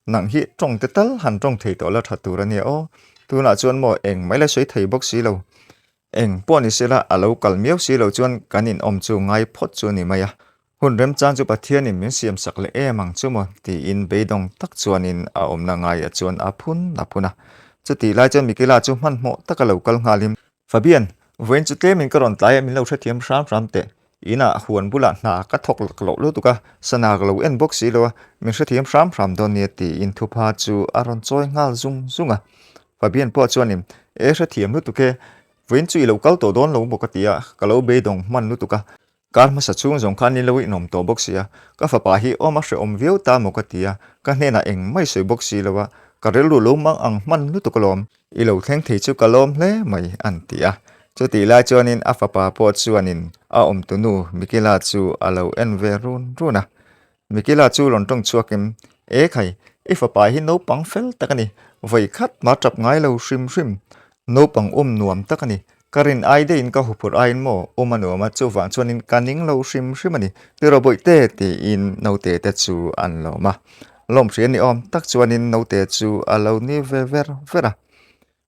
Nang hi tawng te tal han tawng thei tawh la tha tur a nia aw. Tunah chuan maw eng mai la sawi thei bawk si lo. Eng pawh ni sela a lo kal miau si lo chuan kan inawm chu ngai phawt chu a ni mai a. Hun remchang chu Pathianin min siamsak leh em ang chu maw? tiin beidawng tak chuanin a awmna ngaiah chuan a phun a phun a. Chutih lai chuan Michaela chu hmanhmawh taka lo kal nghalin, Fabian, vawiin chu tlemin ka rawn tlai a, min lo hrethiam hram hram teh. Inah huan bulah hna ka thawk lak loh lutuk a, sana ka lo en bawk si lo a, min hrethiam hram hram dawn nia tiin thupha chu a rawn chawi nghal zung zung a. Fabian pawh chuanin, E hrethiam lutuk e, vawiin chu i lo kal tawh dawn lo maw ka ti a, ka lo beidawng hman lutuk a. Kar hmasa chhung zawng khan ni lo inawm tawh bawk si a, ka fapa hi awm a hrehawm viau ta maw ka ti a, ka hnenah eng mai sawi bawk si lo a, ka rilru lo mang ang hman lutuk alawm. I lo thleng thei chu ka lawm hle mai an ti a. Chutih lai chuanin a fapa pawh chuanin a awmtunu Mikila chu a lo en ve run run a. Mikila chu rawn tawng chhuakin, E khai, i fapa hi naupang fel tak a ni, vawi khat mah tap ngai lo hrim hrim. Naupang awm nuam tak a ni. Ka rin ai deihin ka huphurh aiin maw awm a nuam a, chuvang chuanin ka ning lo hrim hrim a ni. Tiraw bawihte tiin naute te chu an lawm a. Lawmhrian ni awm tak chuanin naute chu a lo ni ve ver ver a.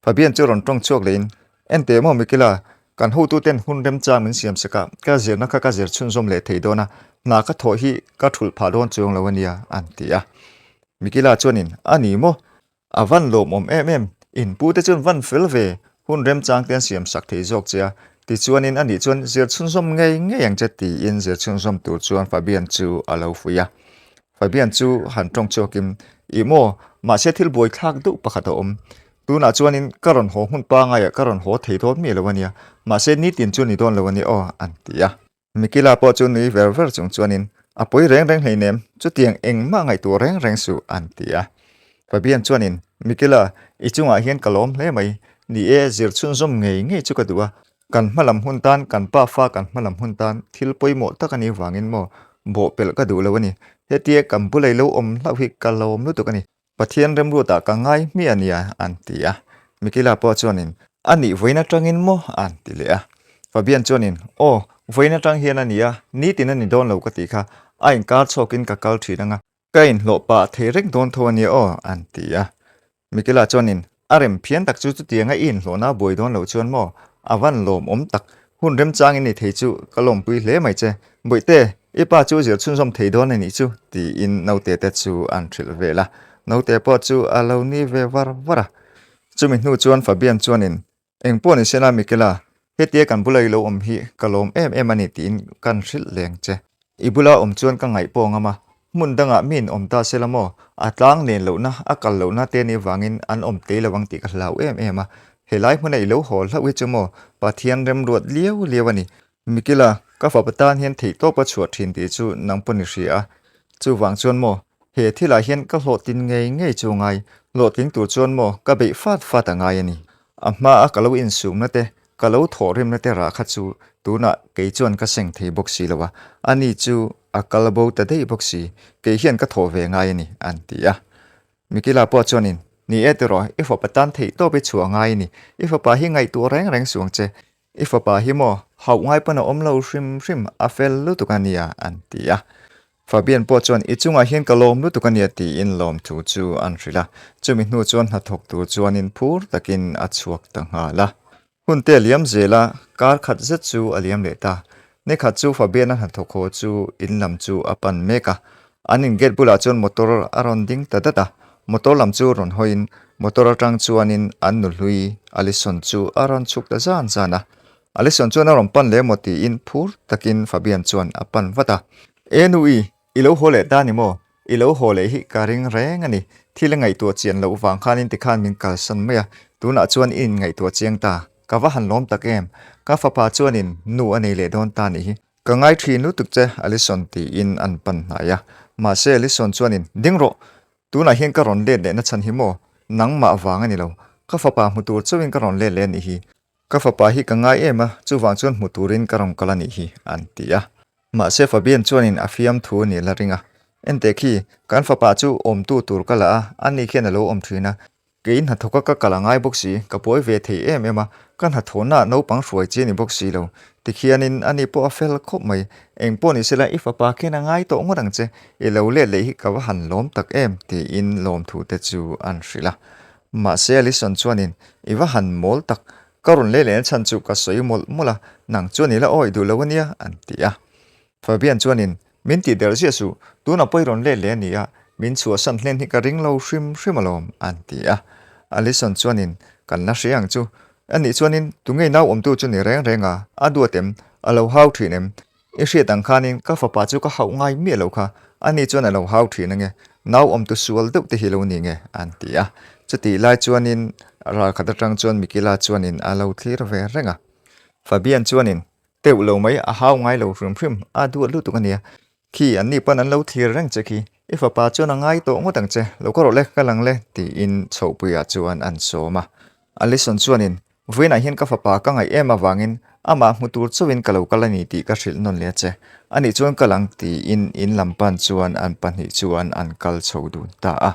Fabian chu rawn tawng chhuak lehin, Enteh maw Mikila, kan hotuten hun remchang min siam sak a, ka zirna kha ka zir chhunzawm leh thei dawn a, hna ka thawh hi ka thulh phah dawn chuang lo a nia, an ti a. Mikila chuanin, A ni maw? A van lawmawm em em, in pu te chuan van fel ve, hun remchang te an siam sak thei zawk che a, tichuanin a nih chuan zir chhunzawm ngei ngei ang che tiin zir chhunzawm tur chuan Fabian chu a lo fuih a. Fabian chu han tawng chhuakin, Ih maw, mahse thil buaithlak deuh pakhat a awm. Tunah chuanin ka rawn haw hmun pangaiah ka rawn haw thei dawn miah lo a nia, mahse nitin chu ni dawn lo a nia aw, an ti a. Mikila pawh chu nui ver ver chung chuanin, A pawi reng reng hleinem, chutiang engmah ngaihtuah reng reng suh, an ti a. Fabian chuanin, Mikila, i chungah hian ka lawm hle mai. Ni e, zir chhunzawm ngei ngei chu ka duh a. Kan hmalam hun tan, kan pa fa kan hmalam hun tan thil pawimawh tak a nih vangin maw bawhpelh ka duh lo a ni. Hetia kan bulei lo awm hlauh hi ka lawm lutuk a ni. Pathian remruatah ka ngai hmiah a nia, an ti a. Mikila pawh chuanin, A nih vawiin atangin maw? an ti leh a. Fabian chuanin, Aw, vawiin atang hian a nia, nitin a ni dawn lo ka tih kha, a inkar chhawkin ka kal thin anga, ka inhlawh pah thei reng dawn tho a nia aw, an ti a. Mikila chuanin, A rem phian tak chu chutianga i inhlawhna a buai dawn loh chuan maw? A van lawmawm tak. Hun remchangin ni thei chu ka lawmpui hle mai che. Bawihte, i pa chu zir chhunzawm thei dawn a nih chu, tiin naute te chu an hrilh vel a. Naute pawh chu a lo ni ve var var a. Chumi hnu chuan Fabian chuanin, Eng pawh ni sela Mikela, hetia kan bula i lo awm hi ka lawm em em a ni tiin kan hrilh leng che. I bula awm chuan ka ngaih pawh ngam a, hmun dangah mi in awm ta sela maw, a tlang nen lohna, a kal lohna te nih vangin an awm tei lo ang tih ka hlau em em a. Helai hmuna i lo haw hlauh hi chu maw, Pathian remruat liau liau a ni. Mikila, ka fapa tan hian theihtawp a chhuah thin tih chu nang pawn i hria a, chuvang chuan maw, he thilah hian ka hlawhtlin ngei ngei chu ngai, hlawhtling tur chuan maw ka beih fat fat a ngai a ni. A hma a ka lo insumna te, ka lo thawhrimna te rah kha chu tunah kei chuan ka seng thei bawk si lo a, ani chu a kal bo ta daih bawk si, kei hian ka thawh ve ngai a ni, an ti a. Mikila pawh chuanin, Ni e tiraw, i fapa tan theihtawp i chhuah ngai a ni, i fapa hi ngaihtuah reng reng suang che, I fapa hi maw, hauh ngai pawn a awm lo hrim hrim, a fel lutuk a nia, an ti a. Fabian pawh chuan, I chungah hian ka lawm lutuk a nia, tiin lawmthu chu an hrilh a. Chumi hnu chuan hnathawk tur chuanin phur takin a chhuak ta nghal a. Hun te a liam zel a, kar khat zet chu a liam leh ta. Ni khat chu Fabian-a hnathawk haw chu in lam chu a pan mek a. An in gate bulah chuan motor a rawn ding ta dat a, motor lam chu rawn hawiin motor atang chuanin an nu hlui Alison chu a rawn chhuk ta zan zan a. Alison chuan a rawn pan leh maw tiin phur takin Fabian chuan a pan vat a. E nu i, i lo haw leh ta ni maw? I lo haw leh hi ka ring reng a ni. Thil a ngaihtuah chian loh vang khanin tikhan min kalsan mai a, tunah chuan i inngaihtuah chiang ta. Ka va han lawm tak em? Ka fapa chuanin nu a nei leh dawn ta nih hi. Ka ngai thin lutuk che, Alison tiin an pan hnai a. Mahse Alison chuanin, Ding rawh! Tunah hian ka rawn let lehna chhan hi maw? Nangmah vang a ni lo. Ka fapa hmu tur chauhin ka rawn let leh a nih hi. Ka fapa hi ka ngai em a, chuvang chuan hmu turin ka rawn kal a nih hi, an ti a. Mahse Fabian chuanin a fiamthu a nih la ring a. Enteh khi, kan fapa chu awmtu tur ka la a, ani khian a lo awm thin a. Kei hnathawka ka kal a ngai bawk si, ka buai ve thei em em a, ka hnathawhnaah naupang hruai chi a ni bawk si lo. Tikhianin ani pawh a fel khawp mai, eng pawh ni sela i fapa khian a ngai tawh ngawt ang che, i lo let leh hi ka va han lawm tak em tiin lawmthu te chu an hrilh a. Mahse Alison chuanin, I va han mawl tak, ka rawn leh lehna chhan chu ka sawi mawlh mawlh a, nang chuan i la awih duh lo a nia an ti a. Fabian chuanin. Min tih der ziah suh, tunah pawh i rawn let leh a ni a, min chhuahsan hlen hi ka ring lo hrim hrim alawm, an ti a. Allison chuanin, Kan la hre ang chu. Anih chuanin, tunge nau awmtu chu ni reng reng a, a duat em? A lo hau thin em? I hriat ang khanin ka fapa chu ka hauh ngai miah lo kha, ani chuan a lo hau thin ange, nau awmtu sual deuh te hi lo ni nge, an ti a. Chutih lai chuanin ralkhat atang chuan Mikila chuanin a lo thlir ve reng a. Fabian chuanin, Teuh lo mai, a hau ngai lo hrim hrim, a duat lutuk a nia. Khi, anni pawn an lo thlir reng che khi, i fapa chuan a ngai tawh ngawt ang che, lo ka rawh le, ka lang le, tiin chhohpuiah chuan an sawm a. Allison chuanin, Vawiinah hian ka fapa ka ngaih em avangin amah hmu tur chauhin ka lo kal a ni tih ka hrilh nawn leh a che. Anih chuan ka lang tiin in lam pan chuan an pahnih chuan an kal chho dun ta a.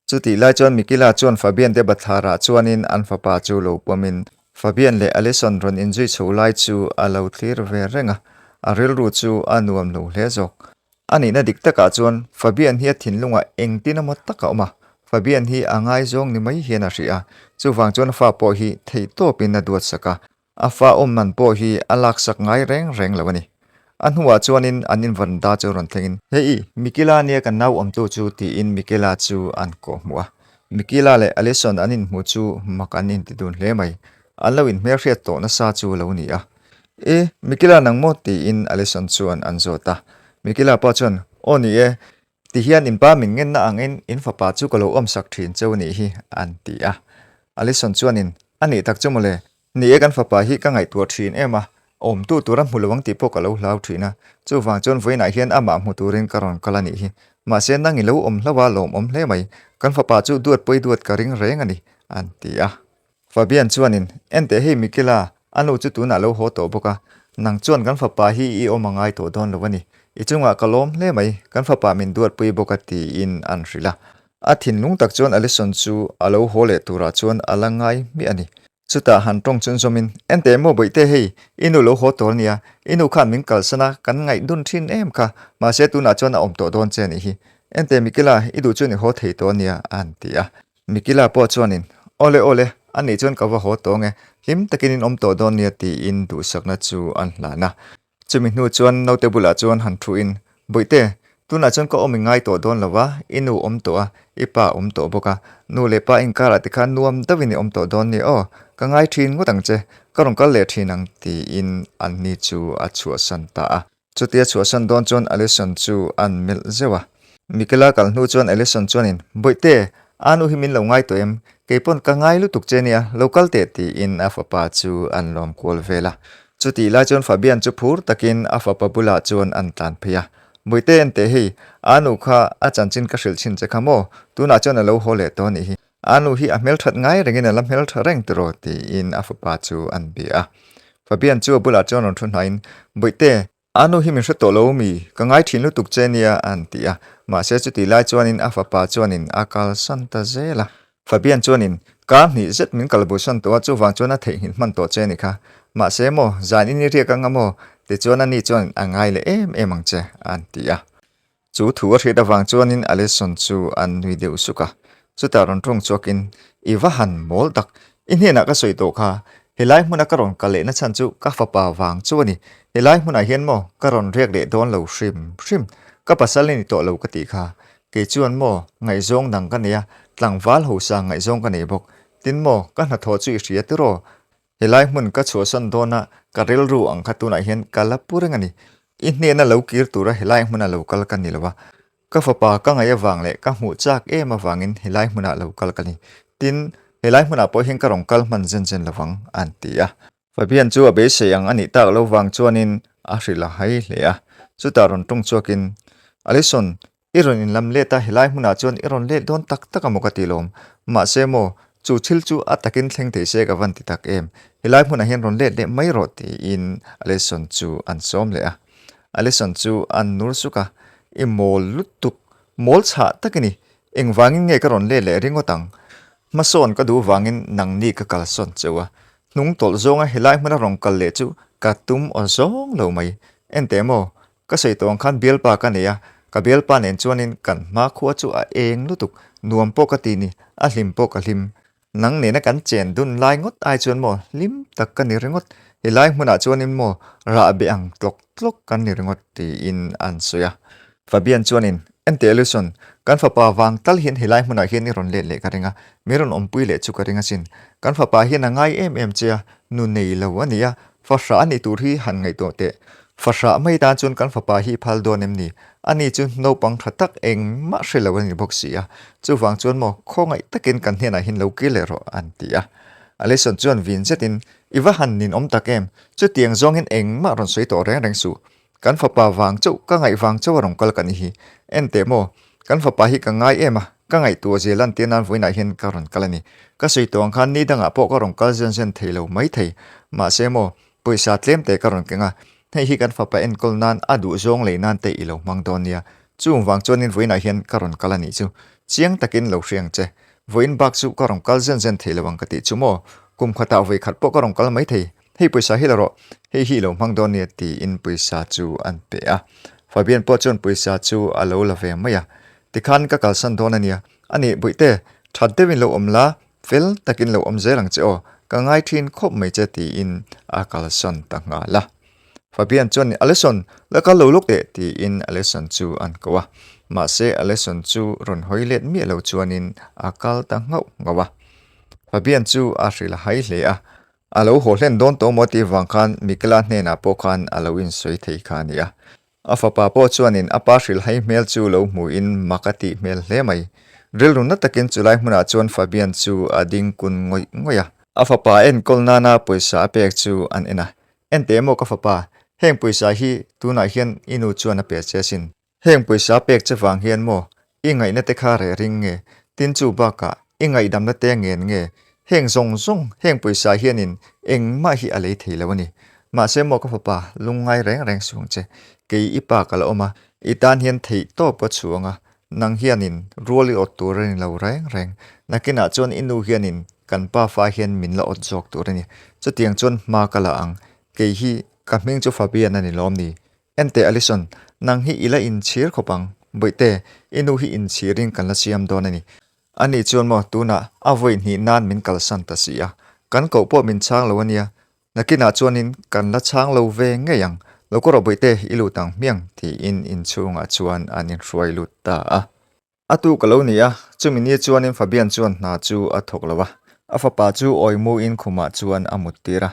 Chutih lai chuan Mikila chuan Fabian te bathlarah chuanin an fapa chu lo pawmin Fabian leh Allison rawn inzui chho lai chu a lo thlir ve reng a, a rilru chu a nuam lo hle zawk. A nihna dik takah chuan Fabian hi a thinlungah engtin emaw tak a awm a, Fabian hi a ngaizawng ni mai hian a hrih a, chuvang chuan fa pawh hi theihtawpin a duatsak a, a fa awm man pawh hi a laksak ngai reng reng lo a ni. A hnuah chuanin an invaranda chu rawn thlengin, Hei, Mikila nia kan nau awmtu chu tiin Mikila chu an kawhhmuh a. Mikila leh Allison an inhmu chu mak an inti dun hle mai. An lo inhmelhriat tawh nasa chu lo ni a. E, Mikila nang maw? tiin Allison chuan an zawt a. Mikila pawh chuan, Aw ni e, tihian in pa min ngenna angin in fapa chu ka lo awmsak thin cheu nih hi, an ti a. Allison chuanin, A nih tak chu mawle, ni e kan fapa hi ka ngaihtuah thin em a, awmtu tura hmu lo ang tih pawh ka lo hlau thin a, chuvang chuan vawiinah hian amah hmu turin ka rawn kal a nih hi. Mahse nang i lo awm hlauh a lawmawm hle mai, kan fapa chu duat pawi duat ka ring reng a ni, an ti a. Fabian chuanin, Enteh hei Mikila, a nu chu tunah lo haw tawh bawk a, nang chuan kan fapa hi i awm a ngai tawh dawn lo a ni. I chungah ka lawm hle mai, kan fapa min duatpui bawk a tiin an hrilh a. A thinlung tak chuan Allison chu a lo haw leh turah chuan a la ngai hmiah a ni. Chutah han tawng chun zawmin, Enteh maw bawihte hei, i nu lo haw tawh a nia, i nu khan min kalsan a, kan ngaihdun thin em kha, mahse tunah chuan a awm tawh dawn che a nih hi. Enteh Mikila, i duh chuan i haw thei tawh a nia, a han ti a. Mikila pawh chuanin, Awle awle, a nih chuan ka va haw tawh ange, hlim takin in awm tawh dawn nia tiin duhsakna chu an hlan a. Chumi hnu chuan naute bulah chuan han thuin, Bawihte, tunah chuan ka awm i ngai tawh dawn lo va, i nu awm tawh a, i pa awm tawh bawk a, nu leh pa inkarah tikhan nuam deuhin i awm tawh dawn nia aw, ka ngai thin ngawt ang che, ka rawn kal leh thin ang tiin anni chu a chhuahsan ta a. Chutia chhuahsan dawn chuan Allison chu an melh zeuh a. Mikela kal hnu chuan Allison chuanin, Bawihte, a nu hi min lo ngai tawh em? Kei pawn ka ngai lutuk che nia, lo kal teh tiin a fapa chu an lawm kual vel a. Chutih lai chuan Fabian chu phur takin a fapa bulah chuan an tlan phei a. Bawihte enteh hei, a nu kha a chanchin ka hrilh chhin che kha maw? Tunah chuan a lo haw leh tawh a nih hi. A nu hi a hmelthat ngai rengin a la hmeltha reng tiraw tiin a fapa chu an bia a. Fabian chu a bulah chuan rawn thu hnaiin, Bawihte, a nu hi min hre tawh lo mi, ka ngai thin lutuk che nia a han ti a. Mahse chutih lai chuanin a fapa chuanin a kalsan ta zel a. Fabian chuanin, Kar hnih zet min kalbosan tawh a, chuvang chuan a theihnghilh hman tawh che a ni kha. Mahse maw, zan in i riak anga maw? Tichuan ani chuan a ngai leh em em ang che a han ti a. Chu thu a hriat avang chuanin Allison chu a nui deuh suk a, chutah rawn ṭawng chhuakin, I va han mawl tak, i hnenah ka sawi tawh kha, helai hmuna ka rawn kal lehna chhan chu ka fapa vang chu a ni, helai hmunah hian maw ka rawn riak leh dawn lo hrim hrim, ka pasal i ni tawh lo ka tih kha, kei chuan maw ngaihzawng dang ka nei a, tlangval hosa ngaihzawng ka nei bawk, tin maw ka hnathawh chu i hria tiraw, Helai hmun ka chhuahsan dawna ka rilru ang kha tunah hian ka la pu reng a ni. I hnena lo kir tura helai hmuna lo kal ka ni lo a. Ka fapa ka ngaih avang leh ka hmuh chak em avangin helai hmunah lo kal ka ni. Tin, helai hmunah pawh hian ka rawn kal hman zen zen lo vang, an ti a. Fabian chu a beisei ang a nih tak lo vang chuanin a hrilh a hai hle a. Chutah rawn tawng chhuakin, Alison, I rawn inlam let a, helai hmunah chuan i rawn let dawn tak tak a maw ka ti lawm. Mahse maw, chu thil chu a takin thleng thei se ka van ti tak em. Helai hmunah hian rawn let leh mai rawh tiin Alison chu an sawm leh a. Alison chu an nur suk a, I mawl lutuk, mawl chhah tak i ni. Engvangin nge ka rawn let leh ringawt ang? Hmasawn ka duh vangin nangni ka kalsawn cheu a. Hnung tawlh zawnga helai hmuna rawn kal leh chu ka tum aw zawng lo mai. Enteh maw, Ka sawi tawh ang khan bialpa ka nei a, ka bialpa nen chuanin kan hma khua chu a eng lutuk, nuam pawh ka ti ni, a hlim pawh ka hlim. Nang nena kan chen dun lai ngawt ai chuan maw hlim tak ka ni ringawt. Helai hmunah chuanin maw rahbeh ang tlawk tlawk kan ni ringawt tiin an sawi a. Fabian chuanin, Enteh Alison, kan fapa vang tal hian helai hmunah hian i rawn let leh ka ring a, min rawn awmpui leh chu ka ring asin. Kan fapa hian a ngai em em che a, nu nei lo a ni a, fahrah a nih tur hi han ngaihtuah teh. Fahrah mai tan chuan kan fapa hi phal dawn em ni? Ani chu naupang tha tak engmah hre lo a ni bawk si a, chuvang chuan maw khawngaih takin kan hnenah hian lo kir leh rawh an ti a. Alison chuan vin zetin, I va han ninawm tak em? Chutiang zawngin engmah rawn sawi tawh reng reng suh. Kan fapa vang chauh, ka ngaih vang chauh a rawn kal ka ni hi. En teh maw, kan fapa hi ka ngai em a, ka ngaihtuah zia lan tir nan vawiinah hian ka rawn kal a ni. Ka sawi tawh ang khan ni dangah pawh ka rawn kal zen zen thei lo mai thei. Mahse maw, pawisa tlem te ka rawn keng a, hei hi kan fapa enkawl nan a duh zawng lei nan te i lo hmang dawn nia. Chung vang chuanin vawiinah hian ka rawn kal a nih chu. Chiang takin lo hria ang che. Vawiin bak chu ka rawn kal zen zen thei lo ang ka tih chu maw? Kum khatah vawi khat pawh ka rawn kal mai thei. Hei pawisa hi la rawh, hei hi i lo hmang dawn nia tiin pawisa chu an pe a. Fabian pawh chuan pawisa chu a lo la ve mai a. Tikhan ka kalsan dawn a nia. A nih Bawihte, that deuhin lo awm la, fel takin lo awm zel ang che aw, ka ngai thin khawp mai che tiin a kalsan ta nghal a. Fabian chuan Alison, la kal lo lawk teh tiin Alison chu an ko a. Mahse Alison chu rawn hawi let miah lo chuanin a kal ta nghauh nghauh a. Fabian chu a hrilh hai hle a. A lo haw hlen dawn tawh maw tih vang khan Michaela hnenah pawh khan a lo insawi thei kha a ni a. A fapa pawh chuanin a pa hrilhhai hmel chu lo hmuhin mak a tih hmel hle mai. Rilru na takin chulai hmunah chuan Fabian chu a ding kun ngawih ngawih a. A fapa enkawl nana pawisa a pek chu an en a, Enteh maw ka fapa, heng pawisa hi tunah hian i nu chuan a pe che asin. Heng pawisa pek che vang hian maw i ngaihna te kha reh ring nge? Tin chu bakah i ngaihdamna te ngen nge? Heng zawng zawng heng pawisa hianin engmah hi a lei thei lo a ni. Mahse maw ka fapa lungngai reng reng suang che. Kei i pa ka la awm a, i tan hian theih tawp ka chhuang a, nang hianin rual i awt tur a ni lo reng reng. Nakinah chuan i nu hianin kan pafa hian min la awt zawk tur a ni. Chutiang chuan hma ka la ang. Kei hi ka hming chu Fabian a ni lawm ni? Enteh Alison, nang hi i la inchhir khawp ang. Bawihte, i nu hi inchhirin kan la siam dawn a ni. Ani chuan maw tunah a vawi hnih nan min kalsan ta si a. Kan koh pawh min chhang lo a nia. Nakinah chuanin kan la chhang lo ve ngei ang. Lo kawrawh Bawihte, i lut ang hmiang, tiin inchhungah chuan an inhruai lut ta a. A tu ka lo ni a, chumi ni chuanin Fabian chuan hna chu a thawk lo a. A fapa chu awimuin khumah chuan a muttir a.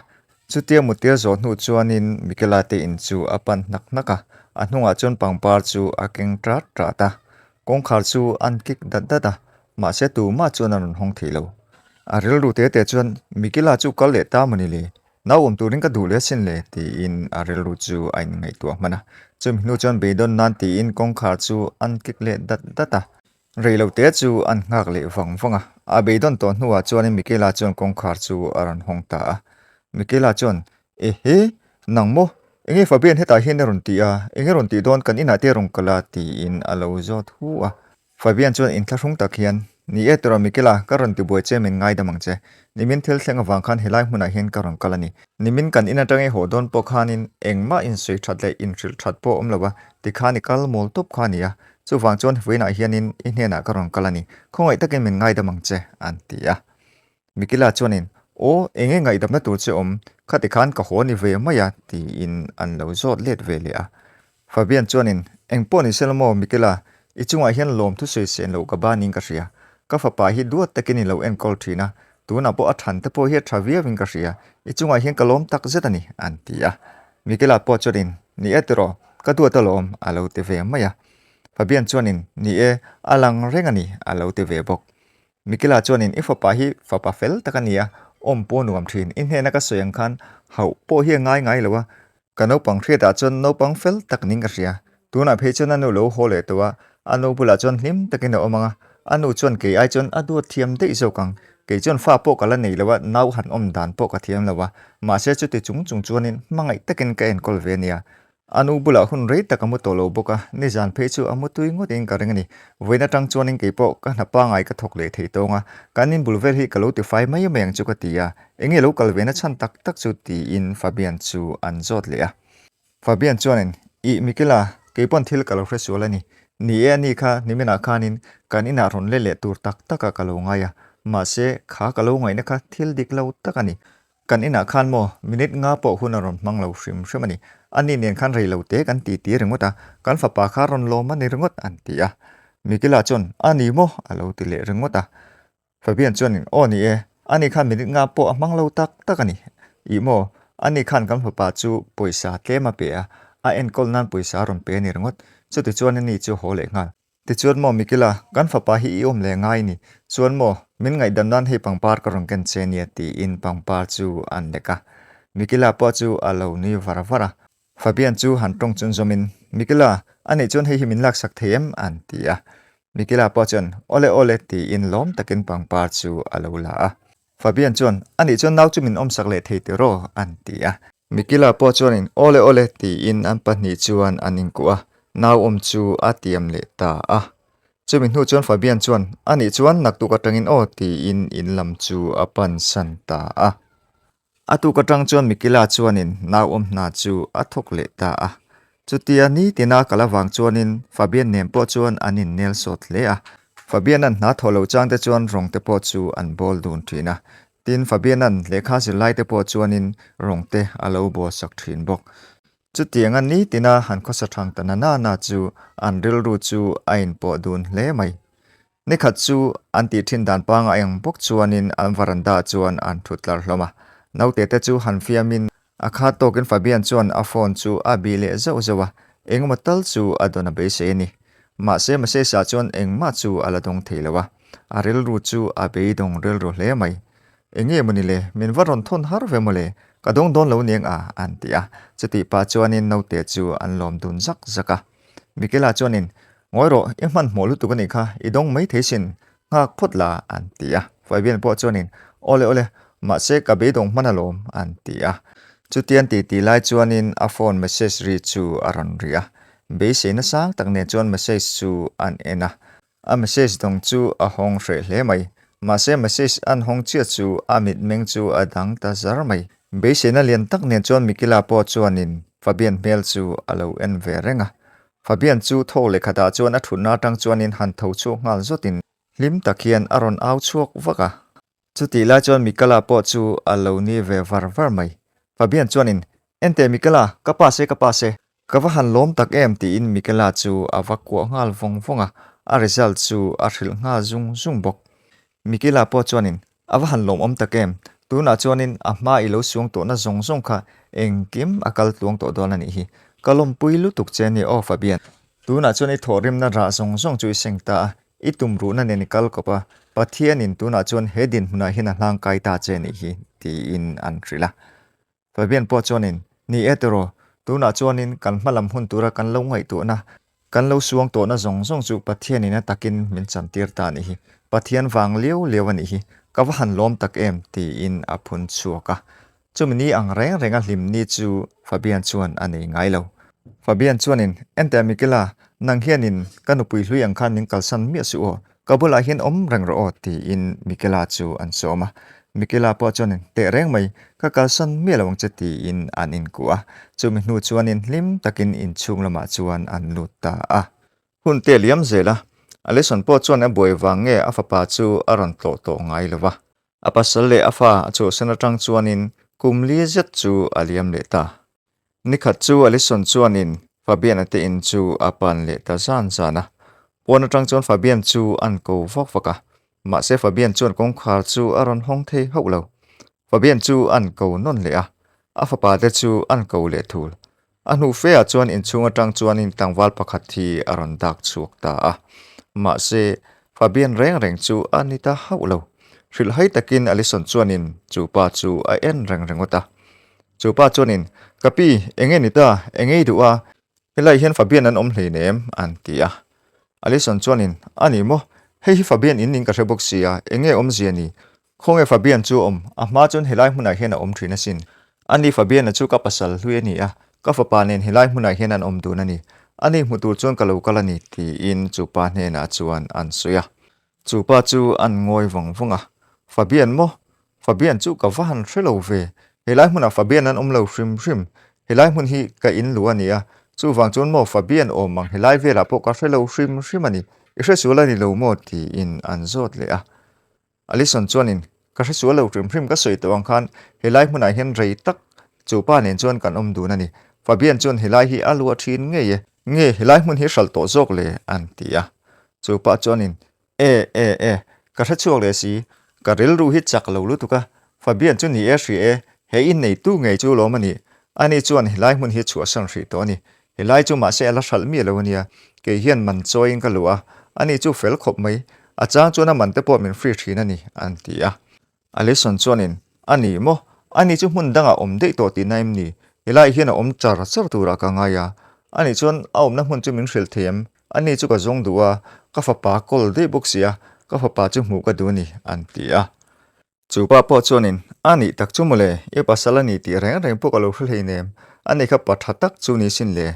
Chutia muttir zawh hnu chuanin Michaela te in chu a pan hnak hnak a, a hnungah chuan pangpar chu a keng ṭat ṭat a. Kawngkhar chu an kik dat dat a, mahse tumah chuan a rawn hawng thei lo. A rilru te te chuan Michaela chu kal leh ta mawni le? Nau awm turin ka duh leh asin le tiin a rilru chu a inngaihtuah hman a. Chumi hnu chuan beidawn nan tiin kawngkhar chu an kik leh dat dat a. Rei lo te chu an nghak leh vang vang a. A beidawn tawh hnuah chuanin Michaela chuan kawngkhar chu a rawn hawng ta a. Michaela chuan, Ehe, nang maw? Enge Fabian hetah hian a rawn ti a, enge rawn tih dawn kan inah te rawn kal a tiin a lo zawt hu a. Fabian chuan inthlahrung tak hian, Ni e tawrh Michaela, ka rawn tibuai che min ngaidam ang che. Nimin thil thleng avang khan helai hmunah hian ka rawn kal a ni. Nimin kan in atanga i haw dawn pawh khanin engmah insawi that leh inhrilh that pawh awm lo a, tikhan i kal mawl tawp kha a ni a. Chuvang chuan vawiinah hianin i hnenah ka rawn kal a ni. Khawngaih takin min ngaidam ang che, an ti a. Michaela chuanin, Aw, enge ngaihdamna tur che awm? Khati khan ka haw ni ve mai a, tiin an lo zawt let ve leh a. Fabian chuanin, Eng pawh ni sela maw, Michaela, i chungah hian lawm thusawi sen loh ka banin ka hria. Ka fapa hi duat takin i lo enkawl thin a, tunah pawh a than te pawh hi a tha viauin ka hria. I chungah hian ka lawm tak zet a ni, an ti a. Michaela pawh chuanin, Ni e tiraw, ka duat alawm, a lo ti ve mai a. Fabian chuanin, Ni e, a lang reng a ni, a lo ti ve bawk. Mikila chuanin i fapa hi fapa fel tak a ni a, awm pawh nuam thin. I hnena ka sawi ang khan hauh pawh hi a ngai ngai lo a, ka naupang hriatah chuan naupang fel tak niin ka hria. Tunah phei chuan a nu lo haw leh tawh a, a nu bulah chuan hlim takin a awm ang a, a nu chuan kei ai chuan a duat thiam daih zawk ang. Kei chuan fa pawh ka la nei lo a, nau han awm dan pawh ka thiam lo a, mahse chuti chung chung chuanin hmangaih takin ka enkawl ve a nia. A nu bulah hun rei tak a mu tawh lo bawk a, nizan phei chu a mu tui ngawtin ka ring a ni. Vawiin atang chuanin kei pawh ka hna pangai ka thawk leh thei tawng a, kan inbul vel hi ka lo tifai mai mai ang chu ka ti a, enge lo kal ve na chhan tak tak chu tiin Fabian chu an zawt leh a. Fabian chuanin, Ih Michaela, kei pawn thil ka lo hre sual a ni. Ni e a ni kha, niminah khanin kan inah rawn let leh tur tak takah ka lo ngai a, mahse kha ka lo ngaihna kha thil dik lo tak a ni. Kan inah khan maw minute nga pawh hun a rawn hmang lo hrim hrim a ni. Ani nen khan rei lo te kan ti ti ringawt a, kan fapa kha rawn lawm a ni ringawt an ti a. Mikila chuan, A ni maw? a lo ti leh ringawt a. Fabian chuanin, Aw ni e, ani khan minute nga pawh a hmang lo tak tak a ni. Ih maw, ani khan kan fapa chu pawisa tlem a pe a, a enkawl nan pawisa a rawn pe a ni ringawt. Chutichuan ani chu haw leh nghal. Tichuan maw Mikila, kan fapa hi i awm leh ngai ni. Chuan maw, min ngaihdam nan hei pangpar ka rawn ken che nia tiin pangpar chu an lek a. Mikila pawh chu a lo nui var var a. Fabian chu han tawng chun zawmin, Mikila, anih chuan hei hi min laksak thei em? an ti a. Mikila pawh chuan, Awle awle tiin lawm takin pangpar chu a lo la a. Fabian chuan, Anih chuan nau chu min awmsak leh thei tiraw? an ti a. Mikila pawh chuanin, Awle awle tiin an pahnih chuan an inkuah a, nau awm chu a tiam leh ta a. Chumi hnu chuan Fabian chuan, Anih chuan naktuk atangin aw tiin in lam chu a pansan ta a. A tuk atang chuan Mikila chuanin nau awm hna chu a thawk leh ta a. Chutia nitina kal avang chuanin Fabian nen pawh chuan an innel sawt hle a. Fabian-a'n hna thawh loh chang te chuan rawng te pawh chu an bawl dun thin a. Tin, Fabian-a'n lehkha zirlai te pawh chuanin rawng te a lo bawl sak thin bawk. Chutianga nitina han khawsa thang ta na na na chu an rilru chu a inpawh dun hle mai. Nikhat chu an tih thin dan pangai ang bawk chuanin an varanda chuan an thut tlar hlawm a. Naute te chu han fiamin a khat tawkin Fabian chuan a phone chu a bih leh zauh zauh a, engemaw tal chu a dawn a beisei a ni. Mahse Masesa chuan engmah chu a la dawng thei lo a, a rilru chu a beidawng rilru hle mai. Enge maw ni le, min va rawn thawn har ve maw le, ka dawng dawn lo niang a, an ti a. Chutih pah chuanin naute chu an lawm dun zak zak a. Michaela chuanin, Ngawi rawh, i hmanhmawh lutuk a nih kha, i dawng mai thei sin, nghak phawt la, an ti a. Fabian pawh chuanin, Awle awle, mahse ka beidawng hman alawm, an ti a. Chutian ti ti lai chuanin a phone message ri chu a rawn ri a. Beiseina sang tak nen chuan message chu an en a. A message dawng chu a hawng hreh hle mai. Mahse message an hawng chiah chu a mitmeng chu a dang ta zar mai. Beiseina lian tak nen chuan Mikila pawh chuanin Fabian hmel chu a lo en ve reng a. Fabian chu thawk leh khatah chuan a thutna atang chuanin han tho chhuak nghal zawtin hlim tak hian a rawn au chhuak vak a. Chutih lai chuan Mikala pawh chu a lo ni ve var var mai. Fabian chuanin, Enteh Mikala, ka pass e, ka pass e. Ka va han lawm tak em tiin Mikala chu a va kuah nghal vawng vawng a, a result chu a hrilh nghal zung zung bawk. Mikila pawh chuanin, A va han lawmawm tak em, tunah chuanin a hma i lo suang tawhna zawng zawng kha engkim a kal tluang tawh dawn a nih hi. Ka lawmpui lutuk che ania aw Fabian. Tunah chuan i thawhrimna rah zawng zawng chu i seng ta a, i tumruhna nen i kal kawp a, Pathianin tunah chuan he dinhmunah hian a hlangkai ta che nih hi, tiin an hrilh a. Fabian pawh chuanin, Ni e tiraw, tunah chuanin kan hma lam hun tura kan lo ngaihtuahna, kan lo suang tawhna zawng zawng chu Pathianin a takin min chantir ta a nih hi. Pathian vang liau liau a nih hi, ka va han lawm tak em, tiin a phun chhuak a. Chumi ni ang reng renga hlim ni chu Fabian chuan a nei ngai lo. Fabian chuanin, Enteh Mikela, nang hianin ka nupui hlui ang khan min kalsan miah suh aw, Ka bulah hian awm reng rawh aw tiin Mikela chu an sawm a. Mikela pawh chuan teh reng mai, ka kalsan miah lo ang che tiin an inkuah a. Chumi hnu chuanin hlim takin inchhung lamah chuan an lut ta a. Hun te liam zel a, Alison pawh chuan a buai vang nge a fapa chu a rawn tlawh tawh ngai lo va. A pasal leh a fa a chhuahsan atang chuanin kum li zet chu a liam leh ta. Nikhat chu Alison chuanin Fabian-a te in chu a pan leh ta zan zan a. Pawn atang chuan Fabian chu an ko vak vak a. Mahse Fabian chuan kawngkhar chu a rawn hawng thei hauh lo. Fabian chu an ko nawn leh a, a fapa te chu an ko leh thul. A hnu fe ah chuan inchhung atang chuanin tlangval pakhat hi a rawn dak chhuak ta a. Mahse Fabian reng reng chu a ni ta hauh lo. Hrilhhai takin Alison chuanin chu pa chu a en reng ringawt a. Chu pa chuanin, Ka pi, eng nge ni ta? Eng nge i duh a? Helai hian Fabian an awm hleinem, an ti a. Alison chuanin, A ni maw? Hei hi Fabian in ning ka hre bawk si a, eng nge awmzia ni? Khawnge Fabian chu awm? A hma chuan helai hmunah hian a awm thin asin. Ani Fabian-a chu ka pasal hlui a ni a, ka fapa nen helai hmunah hian an awm dun a ni. Ani hmu tur chuan ka lo kal a ni, tiin chu pa hnenah chuan an sawi a. Chu pa chu an ngawi vawng vawng a, Fabian maw? Fabian chu ka va han hre lo ve. Helai hmunah Fabian an awm lo hrim hrim. Helai hmun hi ka in luh a ni a, chuvang chuan maw Fabian awm ang helai velah pawh ka hre lo hrim hrim a ni. I hre sual a ni lo maw? tiin an zawt leh a. Alison chuanin, Ka hre sual lo hrim hrim ka sawi tawh ang khan helai hmunah hian rei tak chu pa nen chuan kan awm dun a ni. Fabian chuan helai hi a luah thin ngei e. Nge helai hmun hi hralh tawh zawk le? an ti a. Chu pa chuanin E, e, e, ka hre chhuak leh si, ka rilru hi chak lo lutuk a, Fabian chu ni e hria e, he inneitu ngei chu lawm a nih. Ani chuan helai hmun hi chhuahsan hrih tawh a ni. Helai chu mahse a la hralh miah lo a nia, kei hian man chawiin ka luh a, ani chu fel khawp mai, a chang chuan a man te pawh min free thin a ni, an ti a. Alison chuanin, A ni maw? Ani chu hmun dangah awm daih tawh tihna em ni? Helai hian a awm char char turah ka ngai a. Ani chuan a awmna hmun chu min hrilh thei em? Ani chu ka zawng duh a, ka fapa kawl daih bawk si a, ka fapa chu hmuh ka duh a ni, an ti a. Chu pa pawh chuanin, A nih tak chu mawle, i pasal a ni tih reng reng pawh ka lo hre hleinem, ani kha pa tha tak chu ni sin le.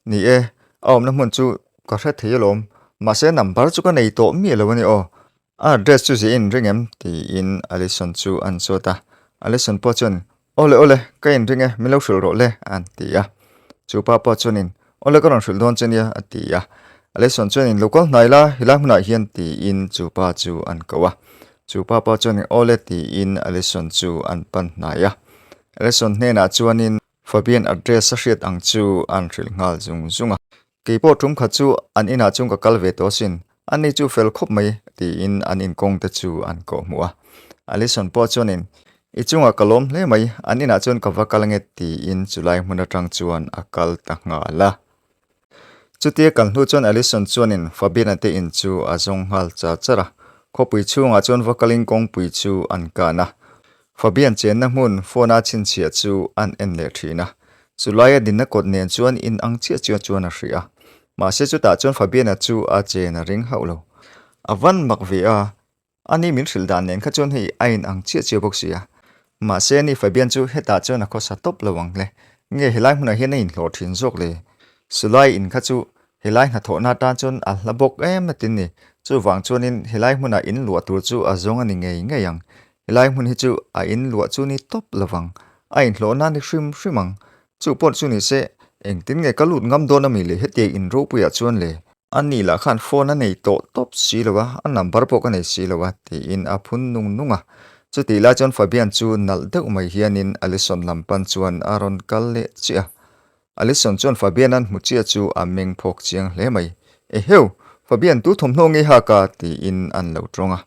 Ni e, a awmna hmun chu ka hre thei alawm, mahse number chu ka nei tawh miah lo a ni aw. A address chu ziah in ring em? tiin Allison chu an zawt a. Allison pawh chuan, Awle awle, ka inring e, min lo hrilh rawh le, an ti a. Chu pa pawh chuanin, Awle ka rawn hrilh dawn che nia, a ti a. Allison chuanin, Lo kal hnai la, helai hmunah hian, tiin chu pa chu an ko a. Chu pa pawh chuanin, Awle, tiin Allison chu an pan hnai a. Allison hnenah chuanin Fabian address a hriat ang chu an hrilh nghal zung zung a. Kei pawh tum khat chu an inah chuan ka kal ve tawh asin, ani chu fel khawp mai, tiin an inkawng te chu an kawh hmuh a. Allison pawh chuanin, I chungah ka lawm hle mai, an inah chuan ka va kal ange, tiin chulai hmun atang chuan a kal ta nghal a. Chutia kal hnu chuan Allison chuanin Fabiana te in chu a zawng nghal char char a. Khawpui chhungah chuan va kalin kawngpui chu an kan a. Fabian chenna hmun phone a chhinchhiah chu an en leh thin a, chulaia dinna kawt nen chuan in ang chiah chiah chuan a hrih a. Mahse chutah chuan Fabiana chu a chen a ring hauh lo. A van mak ve a, ani min hrilh dan nen kha chuan hei a in ang chiah chiah bawk si a. Mahse ani Fabian chu hetah chuan a khawsa tawp lo ang le. Nge helai hmunah hian a inhlawh thin zawk le? Chulai in kha chu Helai hnathawhna atan chuan a hla bawk em a tin ni. Chuvang chuanin helai hmunah in luah tur chu a zawng a ni ngei ngei ang. Helai hmun hi chu a in luah chu ni tawp lovang. A inhlawhna ni hrim hrim ang. Chu pawh chu ni se, engtin nge ka lut ngam dawn a mi le hetiang in ropuiah chuan le? A ni lah khan phone a nei tawh tawp si lo a, a number pawh ka nei si lo a, tiin a phun nung nung a. Chutih lai chuan Fabian chu nalh deuh mai hianin Allison lam pan chuan a rawn kal leh chiah a. Allison chuan Fabian-a'n hmu chiah chu a meng phawk chiang hle mai. Eheu! Fabian, tu thawmhnaw ngei hak a? tiin an lo tawng a.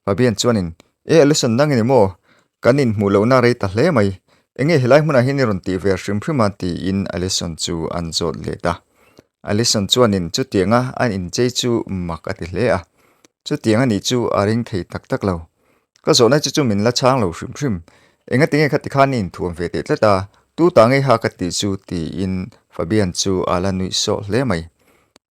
Fabian chuanin, E Allison, nang ini maw? Kan inhmuh lohna rei ta hle mai. Enge helai hmunah hian i rawn tih ve hrim hrim a? tiin Allison chu an zawt let a. Allison chuanin chutianga an inchei chu mak a ti hle a. Chutiang a nih chu a ring thei tak tak lo. Ka zawhna che chu min la chhang lo hrim hrim. Engati nge khati khan i inthuam ve teh tlat a, tu ta ngei ha ka tih chu tiin Fabian chu a la nuih sawh hle mai.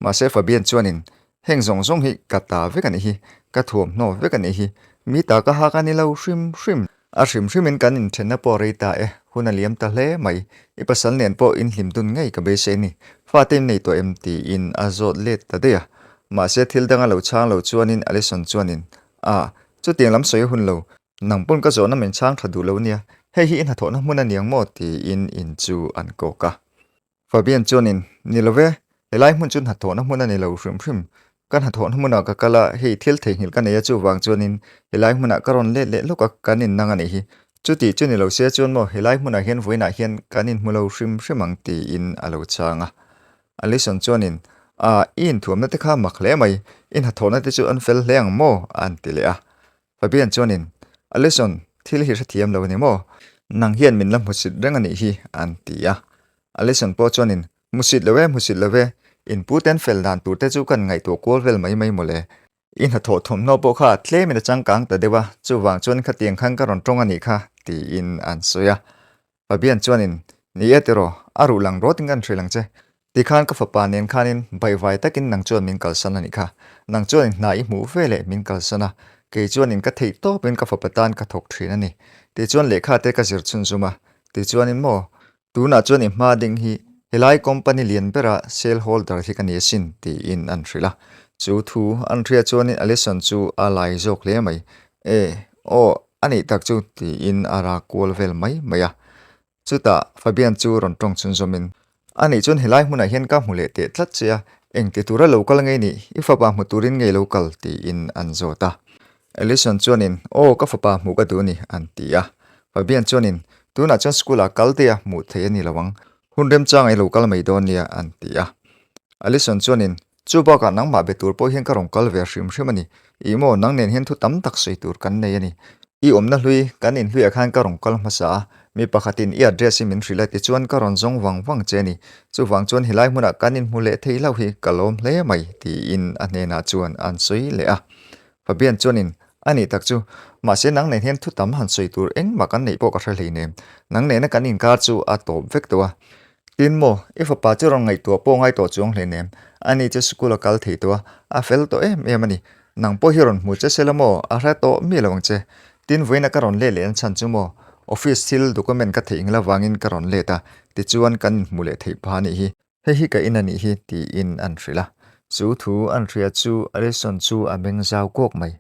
Mahse Fabian chuanin, Heng zawng zawng hi ka ta vek a nih hi, ka thuamhnaw vek a nih hi, mi ta ka hak a ni lo hrim hrim. A hrim hrimin kan inthenna pawh rei ta e, hun a liam ta hle mai. I pasal nen pawh in hlim dun ngei ka beisei ni. Fate in nei tawh em? tiin a zawt let ta daih a. Mahse thil danga lo chhang lo chuanin Allison chuanin, A, chutiang lam sawi a hun lo. Nang pawn ka zawhna min chhang tha duh lo nia, hei hi i hnathawhna hmun a niang maw? tiin in chu an kawk a. Fabian chuanin, Ni lo ve, helai hmun chu hnathawhna hmun a ni lo hrim hrim. Ka hnathawhna hmunah ka kal a, hei thil theihnghilh ka nei a chuvang chuanin helai hmunah ka rawn let leh lawk a, kan innang a nih hi. Chuti chu ni lo se chuan maw helai hmunah hian vawiinah hian kan inhmu lo hrim hrim ang tiin a lo chhang a. Allison chuanin, A, i inthuamna te kha mak hle mai, i hnathawhna te chu an fel hle ang maw? a an ti leh a. Fabian chuanin, Allison, thil hi hrethiam lo a ni maw? Nang hian min la hmusit reng a nih hi, an ti a. Allison pawh chuanin, Hmusit lo e, hmusit lo e, in pu ten fel dan tur te chu kan ngaihtuah kual vel mai mai mawle. I hnathawh thawmhnaw pawh kha tlemin a changkang ta deuh a, chuvang chuan khatiang khan ka rawn tawng a nih kha, tiin an sawi a. Fabian chuanin, Ni e tiraw, a ruh lang rawtin kan hrilh ang che. Tikhan ka fapa nen khanin baihvai takin nang chuan min kalsan a nih kha. Nang chuanin hna i hmuh ve leh min kalsan a, kei chuanin ka theih tawpin ka fapa tan ka thawk thin a ni. Tichuan lehkha te ka zir chhunzum a, tichuanin maw, tunah chuan i hma ding hi helai company lian bera sale holder hi ka ni asin, tiin an hrilh a. Chu thu an hria chuanin Allison chu a lai zawk hle mai. E, aw, A nih tak chu tiin a rak kual vel mai mai a. Chutah Fabian chu rawn tawng chhunzawmin, A nih chuan helai hmunah hian ka hmu leh teh tlat che a, engti tura lo kal ngei nih, i fapa hmu turin ngei lo kal tiin an zawt a. Alison chuanin, Aw, ka fapa hmuh ka duh a ni, an ti a. Fabian chuanin, Tunah chuan school-ah kal daih a hmuh theih a ni lo ang. Hun remchang ei lo kal mai dawn nia, an ti a. Alison chuanin, Chu bakah nangmah be tur pawh hian ka rawn kal ve hrim hrim a ni. Ih maw, nang nen hian thu tam tak sawi tur kan nei a ni. I awmna hlui, kan inhluiah khan ka rawn kal hmasa a, mi pakhatin i address hi min hrilh a tichuan ka rawn zawng vang vang che a ni. Chuvang chuan helai hmunah kan inhmu leh thei hlauh hi ka lawm hle mai, tiin a hnenah chuan an sawi leh a. Fabian chuanin, A nih tak chu, mahse nang nen hian thu tam han sawi tur engmah kan neih pawh ka hre hleinem. Nang nena kan inkar chu a tawp vek tawh a. Tin maw, i fapa chu rawn ngaihtuah pawh ngai tawh chuang hleinem. Ani chu school a kal thei tawh a, a fel tawh em em a ni. Nang pawh hi rawn hmu che se la maw, a hre tawh miah lo ang che. Tin vawiina ka rawn let leh an chhan chu maw, office thil document ka theih ngil avangin ka rawn let a, tichuan kan inhmu leh theih phah a nih hi. Hei hi ka in a nih hi, tiin an hrilh a. Chu thu an hria chu Alison chu a meng zau kawk mai.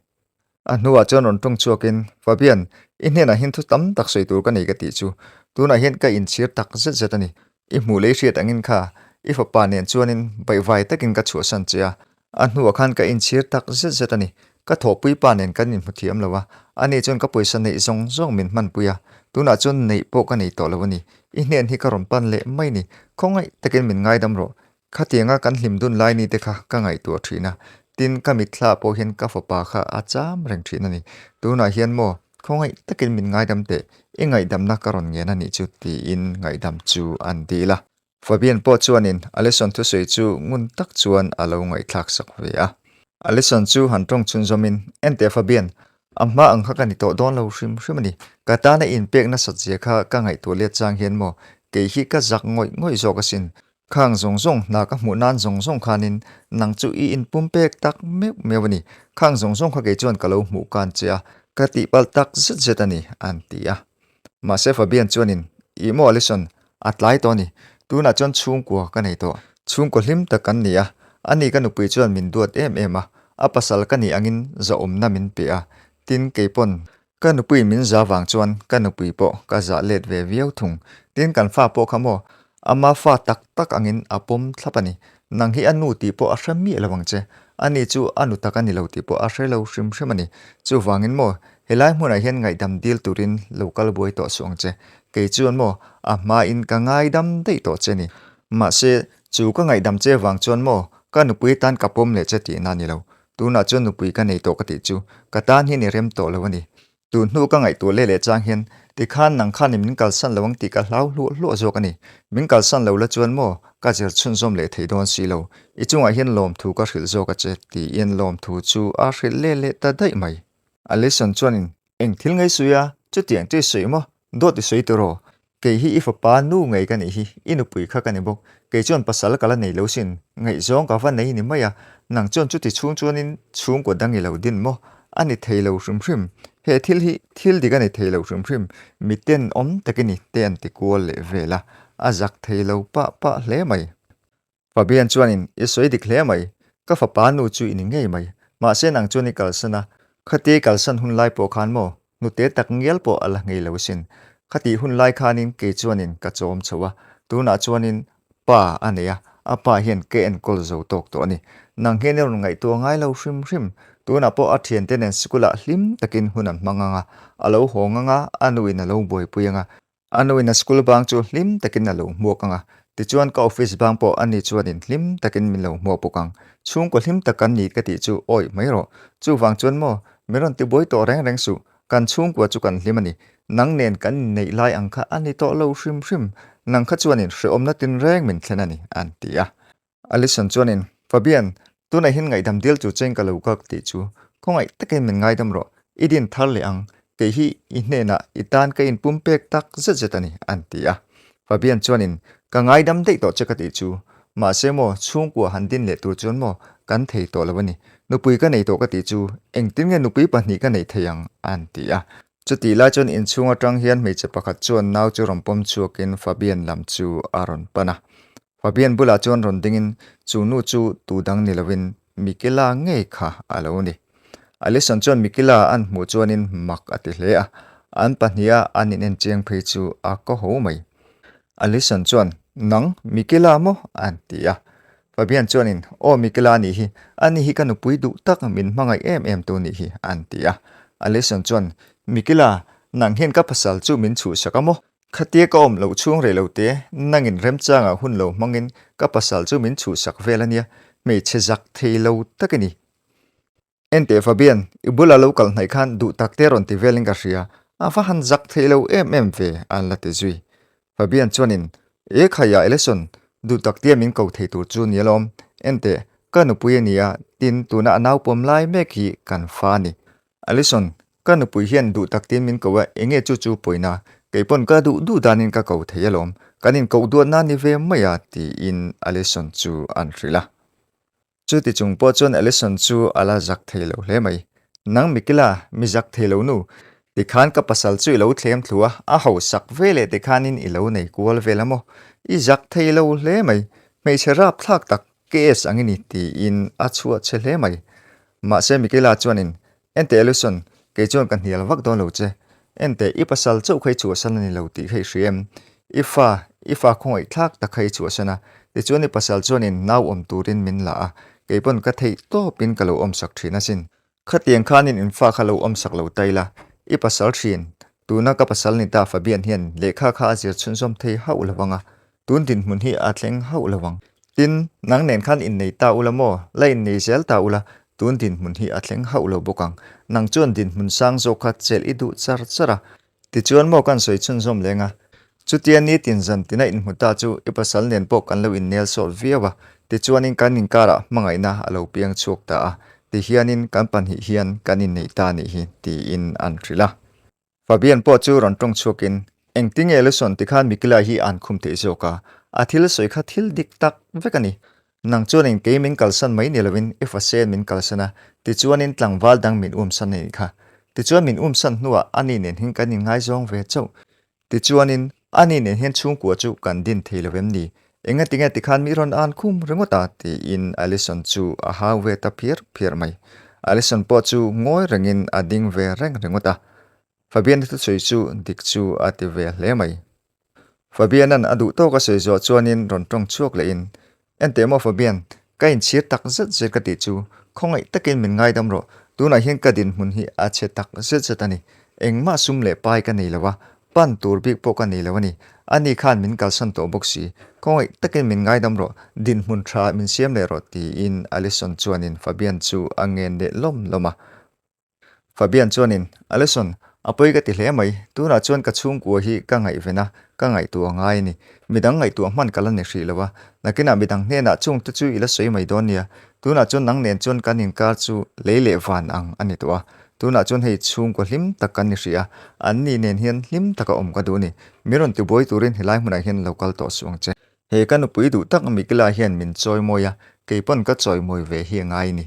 A hnuah chuan rawn tawng chhuakin, Fabian, i hnenah hian thu tam tak sawi tur ka nei ka tih chu. Tunah hian ka inchhir tak zet zet a ni. I hmuh lei hriat angin kha, i fapa nen chuanin baihvai takin ka chhuahsan che a. A hnuah khan ka inchhir tak zet zet a ni. Ka thawhpui pa nen kan inhmu thiam lo a, ani chuan ka pawisa neih zawng zawng min hmanpui a, tunah chuan neih pawh ka nei tawh lo a ni. I hnen hi ka rawn pan leh mai ni. Khawngaih takin min ngaidam rawh. Khatianga kan hlim dun lai ni te kha ka ngaihtuah thin a, tin ka mitthla pawh hian ka fapa kha a cham reng thin a ni. Tunah hian maw, khawngaih takin min ngaidam teh, i ngaihdamna ka rawn ngen a nih chu tiin ngaihdam chu an dil a. Fabian pawh chuanin Alison thusawi chu ngun tak chuan a lo ngaihthlak sak ve a. Alison chu han tawng chhunzawmin, Enteh Fabian, a hma ang kha ka ni tawh dawn lo hrim hrim a ni. Ka tana inpek nasat zia kha ka ngaihtuah let chang hian maw, kei hi ka zak ngawih ngawih zawk asin. Khang zawng zawng hna ka hmuh nan zawng zawng khanin nang chu i inpum pek tak meuh meuh a ni. Khang zawng zawng kha kei chuan ka lo hmuh kan che a, ka tihpalh tak zet zet a ni, an ti a. Mahse Fabian chuanin, Ih maw Alison, a tlai tawh a ni. Tunah chuan chhungkua ka nei tawh. Chhungkua hlim tak kan ni a, ani ka nupui chuan min duat em em a, a pasal ka nih angin zahawmna min pe a, tin kei pawn Ka nupui min za vang chuan ka nupui pawh ka zah let ve viau thung. Tin kan fa pawh kha maw, ama fa tak tak angin a pawm thlap a ni. Nang hi a nu tih pawh a hre miah lo ang che. Ani chu a nu tak a ni lo tih pawh a hre lo hrim hrim a ni. Chuvangin maw, helai hmunah hian ngaihdam dil turin lo kal buai tawh suh ang che. Kei chuan maw, a hmain ka ngaidam daih tawh che ni. Mahse, chu ka ngaihdam che vang chuan maw, ka nupui tan ka pawm leh che tihna a ni lo. Tunah chuan nupui ka nei tawh ka tih chu ka tan hian i rem tawh lo a ni. Tun hnu ka ngaihtuah leh leh chang hian tikhan nang khan min kalsan lo ang tih ka hlau hluah hluah zawk a ni. Min kalsan lo la chuan maw ka zir chhunzawm leh thei dawn si lo. I chungah hian lawmthu ka hrilh zawk a che tiin lawmthu chu a hrilh leh leh ta daih mai. Alison chuanin Eng thil ngei sawi a, chutiang chu i sawi maw? Dawt i sawi tawh rawh. Kei hi i fapa nu ngei ka nih hi, i nupui kha ka ni bawk. Kei chuan pasal ka la nei lo sin, ngaihzawng ka va nei ni mai a, nang chuan chuti chhung chuanin chhungkaw dang i lo din maw? A ni thei lo hrim hrim. He thil hi thil dik a ni thei lo hrim hrim. Miten awm tak i ni te an ti kual leh vel a, a zak thei lo pah pah hle mai. Fabian chuanin, I sawi dik hle mai, ka fapa nu chu i ni ngei mai. Mahse nang chuan i kalsan a, khati kalsan hun lai pawh khan maw, hnute tak ngial pawh a la ngei lo asin. Khatih hun lai khanin kei chuanin ka chawm chho a, tunah chuanin pa a nei a, a pa hian ka enkawl zo tawk tawh a ni. Nang hian i rawn ngaihtuah ngai lo hrim hrim. Tunah pawh a thiante nen sikulah hlim takin hun an hmang ang a, a lo hawng ang a, a nuin a lo buaipui ang a, A nuin a school bang chu hlim takin a lo hmuak ang a, tichuan ka office bang pawh ani chuanin hlim takin min lo hmuak bawk ang. Chhungkaw hlim tak kan ni ka tih chu awih mai rawh. Chuvang chuan maw, min rawn tibuai tawh reng reng suh, kan chhungkua chu kan hlim a ni. Nang nen kan inneih lai ang kha a ni tawh lo hrim hrim. Nang kha chuanin hrehawmna tinreng min thlen a ni, an ti a. Alison chuanin, Fabian, tunah hian ngaihdam dil chu cheng ka lo kak tih chu khawngaih takin min ngaidam rawh, i din thar leh ang, kei hi i hnenah i tan ka inpum pek tak zet zet a ni, an ti a. Fabian chuanin, Ka ngaidam daih tawh che ka tih chu, mahse maw chhungkua han din leh tur chuan maw kan thei tawh lo a ni, nupui ka nei tawh ka tih chu engtin nge nupui pahnih ka neih thei ang, an ti a. Chutih lai chuan inchhung atang hian hmeichhe pakhat chuan nau chu rawn pawm chhuakin Fabian lam chu a rawn pan a. Fabian bulah chuan rawn dingin chu nu chu tu dang ni lovin Mikila ngei kha a lo ni. Alison chuan Mikila an hmuh chuanin mak a ti hle a, an pahniha an inen chiang phei chu a kaw ho mai. Alison chuan, Nang, Mikila maw? an ti a. Fabian chuanin, Aw Michaela anih hi, ani hi ka nupui duh tak min hmangaih em em tu nih hi, an ti a. Alison chuan, Michaela, nang hian ka pasal chu min chhuhsak a maw? Khatia ka awm loh chhung rei lo te, nangin remchangah hun lo hmangin ka pasal chu min chhuhsak vel a nia, hmeichhe zak thei lo tak i ni. Enteh Fabian, i bula lo kal hnaih khan duh tak te rawn ti velin ka hria, a va han zak thei lo em em ve, an la ti zui. Fabian chuanin, E khaia Eleson, duh tak tia min ko thei tur chu ni alawm. Enteh, ka nupui a nia, tin tuna a naupawm lai mek hi kan fa a ni. Alison, ka nupui hian duh tak tiin min ko a, enge chu chu pawina, keipawn ka duh duh danin ka ko thei alawm, kan inkoh duatna a ni ve mai a, tiin Alison chu an hrilh a. Chuti chung pawh chuan Alison chu a la zak thei lo hle mai. Nang Mikila, mi zak thei lo nu, tikhan ka pasal chu i lo thlem thlu a, a hausak ve leh tikhanin i lo nei kual vel a maw? I zak thei lo hle mai, hmeichhe rapthlak tak KS ang i ni tiin a chhuah che hle mai. Mahse Mikila chuanin, Enteh Alison, kei chuan ka hnial vak dawn lo che. Enteh, i pasal chauh kha i chhuahsan a ni lo tih kha i hria em? I fa, i fa khawngaih thlak tak kha i chhuahsan a, tichuan i pasal chuanin nau awm turin min la a, kei pawn ka theih tawpin ka lo awmsak thin asin. Khatiang khanin in fa kha lo awmsak lo ta ila, i pasal thin, tuna ka pasal ni ta Fabian hian lehkha kha a zir chhunzawm thei hauh lo vang a, Tun dinhmun hi a thleng hauh lo ang. Tin, nang nen khan innei ta ula maw? La innei zel ta ula, tun dinhmun hi a thleng hauh lo bawk ang. Nang chuan dinhmun sang zawk kha chelh i duh char char a. Tichuan maw kan sawi chhunzawm leng a. Chutia nitin zan tina inhmu ta chu i pasal nen pawh kan lo innel sawt viau a. Tichuanin kan inkarah hmangaihna a lo piang chhuak ta a. Tihianin kan pahnih hian kan inneih ta nih hi, tiin an hrilh a. Fabian pawh chu rawn tawng chhuakin, Engtinge Ellison tikhan Mikila hi an khum theih zawk a, a thil sawi kha thil dik tak vek a ni. Nang chuanin kei min kalsan mai ni lovin i fasen min kalsan a, tichuanin tlangval dang min umsan a nih kha. Tichuan min umsan hnuah ani nen hian kan inngaizawng ve chauh. Tichuanin ani nen hian chhungkua chu kan din thei lo em ni? Engatinge tikhan mi rawn an khum ringawt a? tiin Allison chu a hau ve ta phiar phiar mai. Allison pawh chu ngawi rengin a ding ve reng ringawt a. Fabian-a thusawi chu dik chu a ti ve hle mai. Fabian-a'n a duh tawk a sawi zawh chuanin rawn tawng chhuak lehin, Enteh maw Fabian, ka inchhir tak zet zet ka tih chu, khawngaih takin min ngaidam rawh, tunah hian ka dinhmun hi a chhe tak zet zet a ni. Engmah sum leh pai ka nei lo a, pan tur bik pawh ka nei lo a ni. Ani khan min kalsan tawh bawk si, khawngaih takin min ngaidam rawh, dinhmun tha min siam leh rawh tiin Alison chuanin Fabian chu a ngen leh lawm lawm a. Fabian chuanin, Alison, a pawi ka ti hle mai. Tunah chuan ka chhungkua hi ka ngaihven a, ka ngaihtuah ngai a ni. Midang ngaihtuah hman ka la ni hrih lo a. Nakinah midang hnenah chungte chu i la sawi mai dawn nia. Tunah chuan nang nen chuan kan inkar chu lei leh van ang a ni tawh a. Tunah chuan hei chhungkua hlim tak kan ni hrih a, anni nen hian hlim taka awm ka duh a ni. Mi rawn tibuai turin helai hmunah hian lo kal tawh suh ang che. He ka nupui duh tak Mikila hian min chawimawi a, keipawn ka chawimawi ve hi a ngai a ni.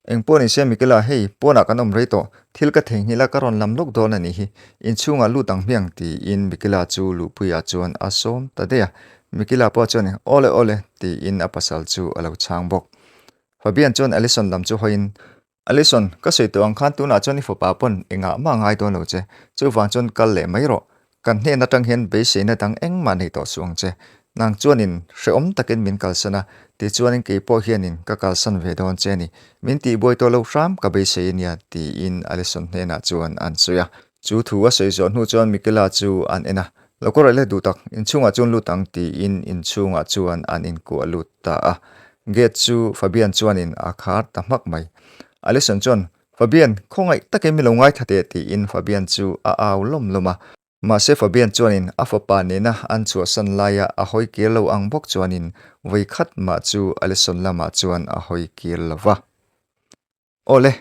Engpawh ni se Mikila, hei, pawnah kan awm rei tawh, thil ka theihnghilh a ka rawn lam lawk dawn a nih hi, inchhungah lut ang hmiang tiin Mikila chu luhpuiah chuan a sawm ta daih a. Mikila pawh chuan Awle awle tiin a pasal chu a lo chhang bawk. Fabian chuan Allison lam chu hawiin, Allison, ka sawi tawh ang khan tunah chuan i fapa pawn engah mah ngai dawn lo che, chuvang chuan kal leh mai rawh. Kan hnen atang hian beiseina dang engmah nei tawh suh ang che. Nang chuanin hrehawm takin min kalsan a, tichuanin kei pawh hianin ka kalsan ve dawn che a ni. Min tihbuai tawh lo hram ka beisei a nia, tiin Allison hnenah chuan an sawi a. Chu thu a sawi zawh hnu chuan Michaela chu an en a, Lo kawr leh duh tak, inchhungah chuan lut ang, tiin inchhungah chuan an inkuah lut ta a. Gate chu Fabian chuanin a khar ta hmak mai. Allison chuan, Fabian, khawngaih takin mi lo ngaithla teh, tiin Fabian chu a au lawm lawm a. Mahse Fabian chuanin a fapa nena an chhuahsan laia a hawi kir lo ang bawk chuanin vawi khat mah chu Allison lamah chuan a hawi kir lo va. Awle,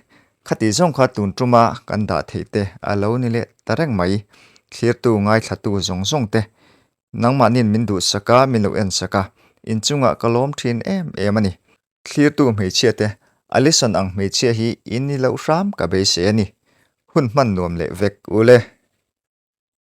khati zawng kha tun tuma kan dah theih te a lo ni leh ta reng mai. Thlirtu ngaithlatu zawng zawng te, nangmahniin min duhsak a, min lo ensak a, inchungah ka lawm thin em em a ni. Thlirtu hmeichhia te, Allison ang hmeichhia hi in ni loh hram ka beisei a ni. Hun hman nuam leh vek ule.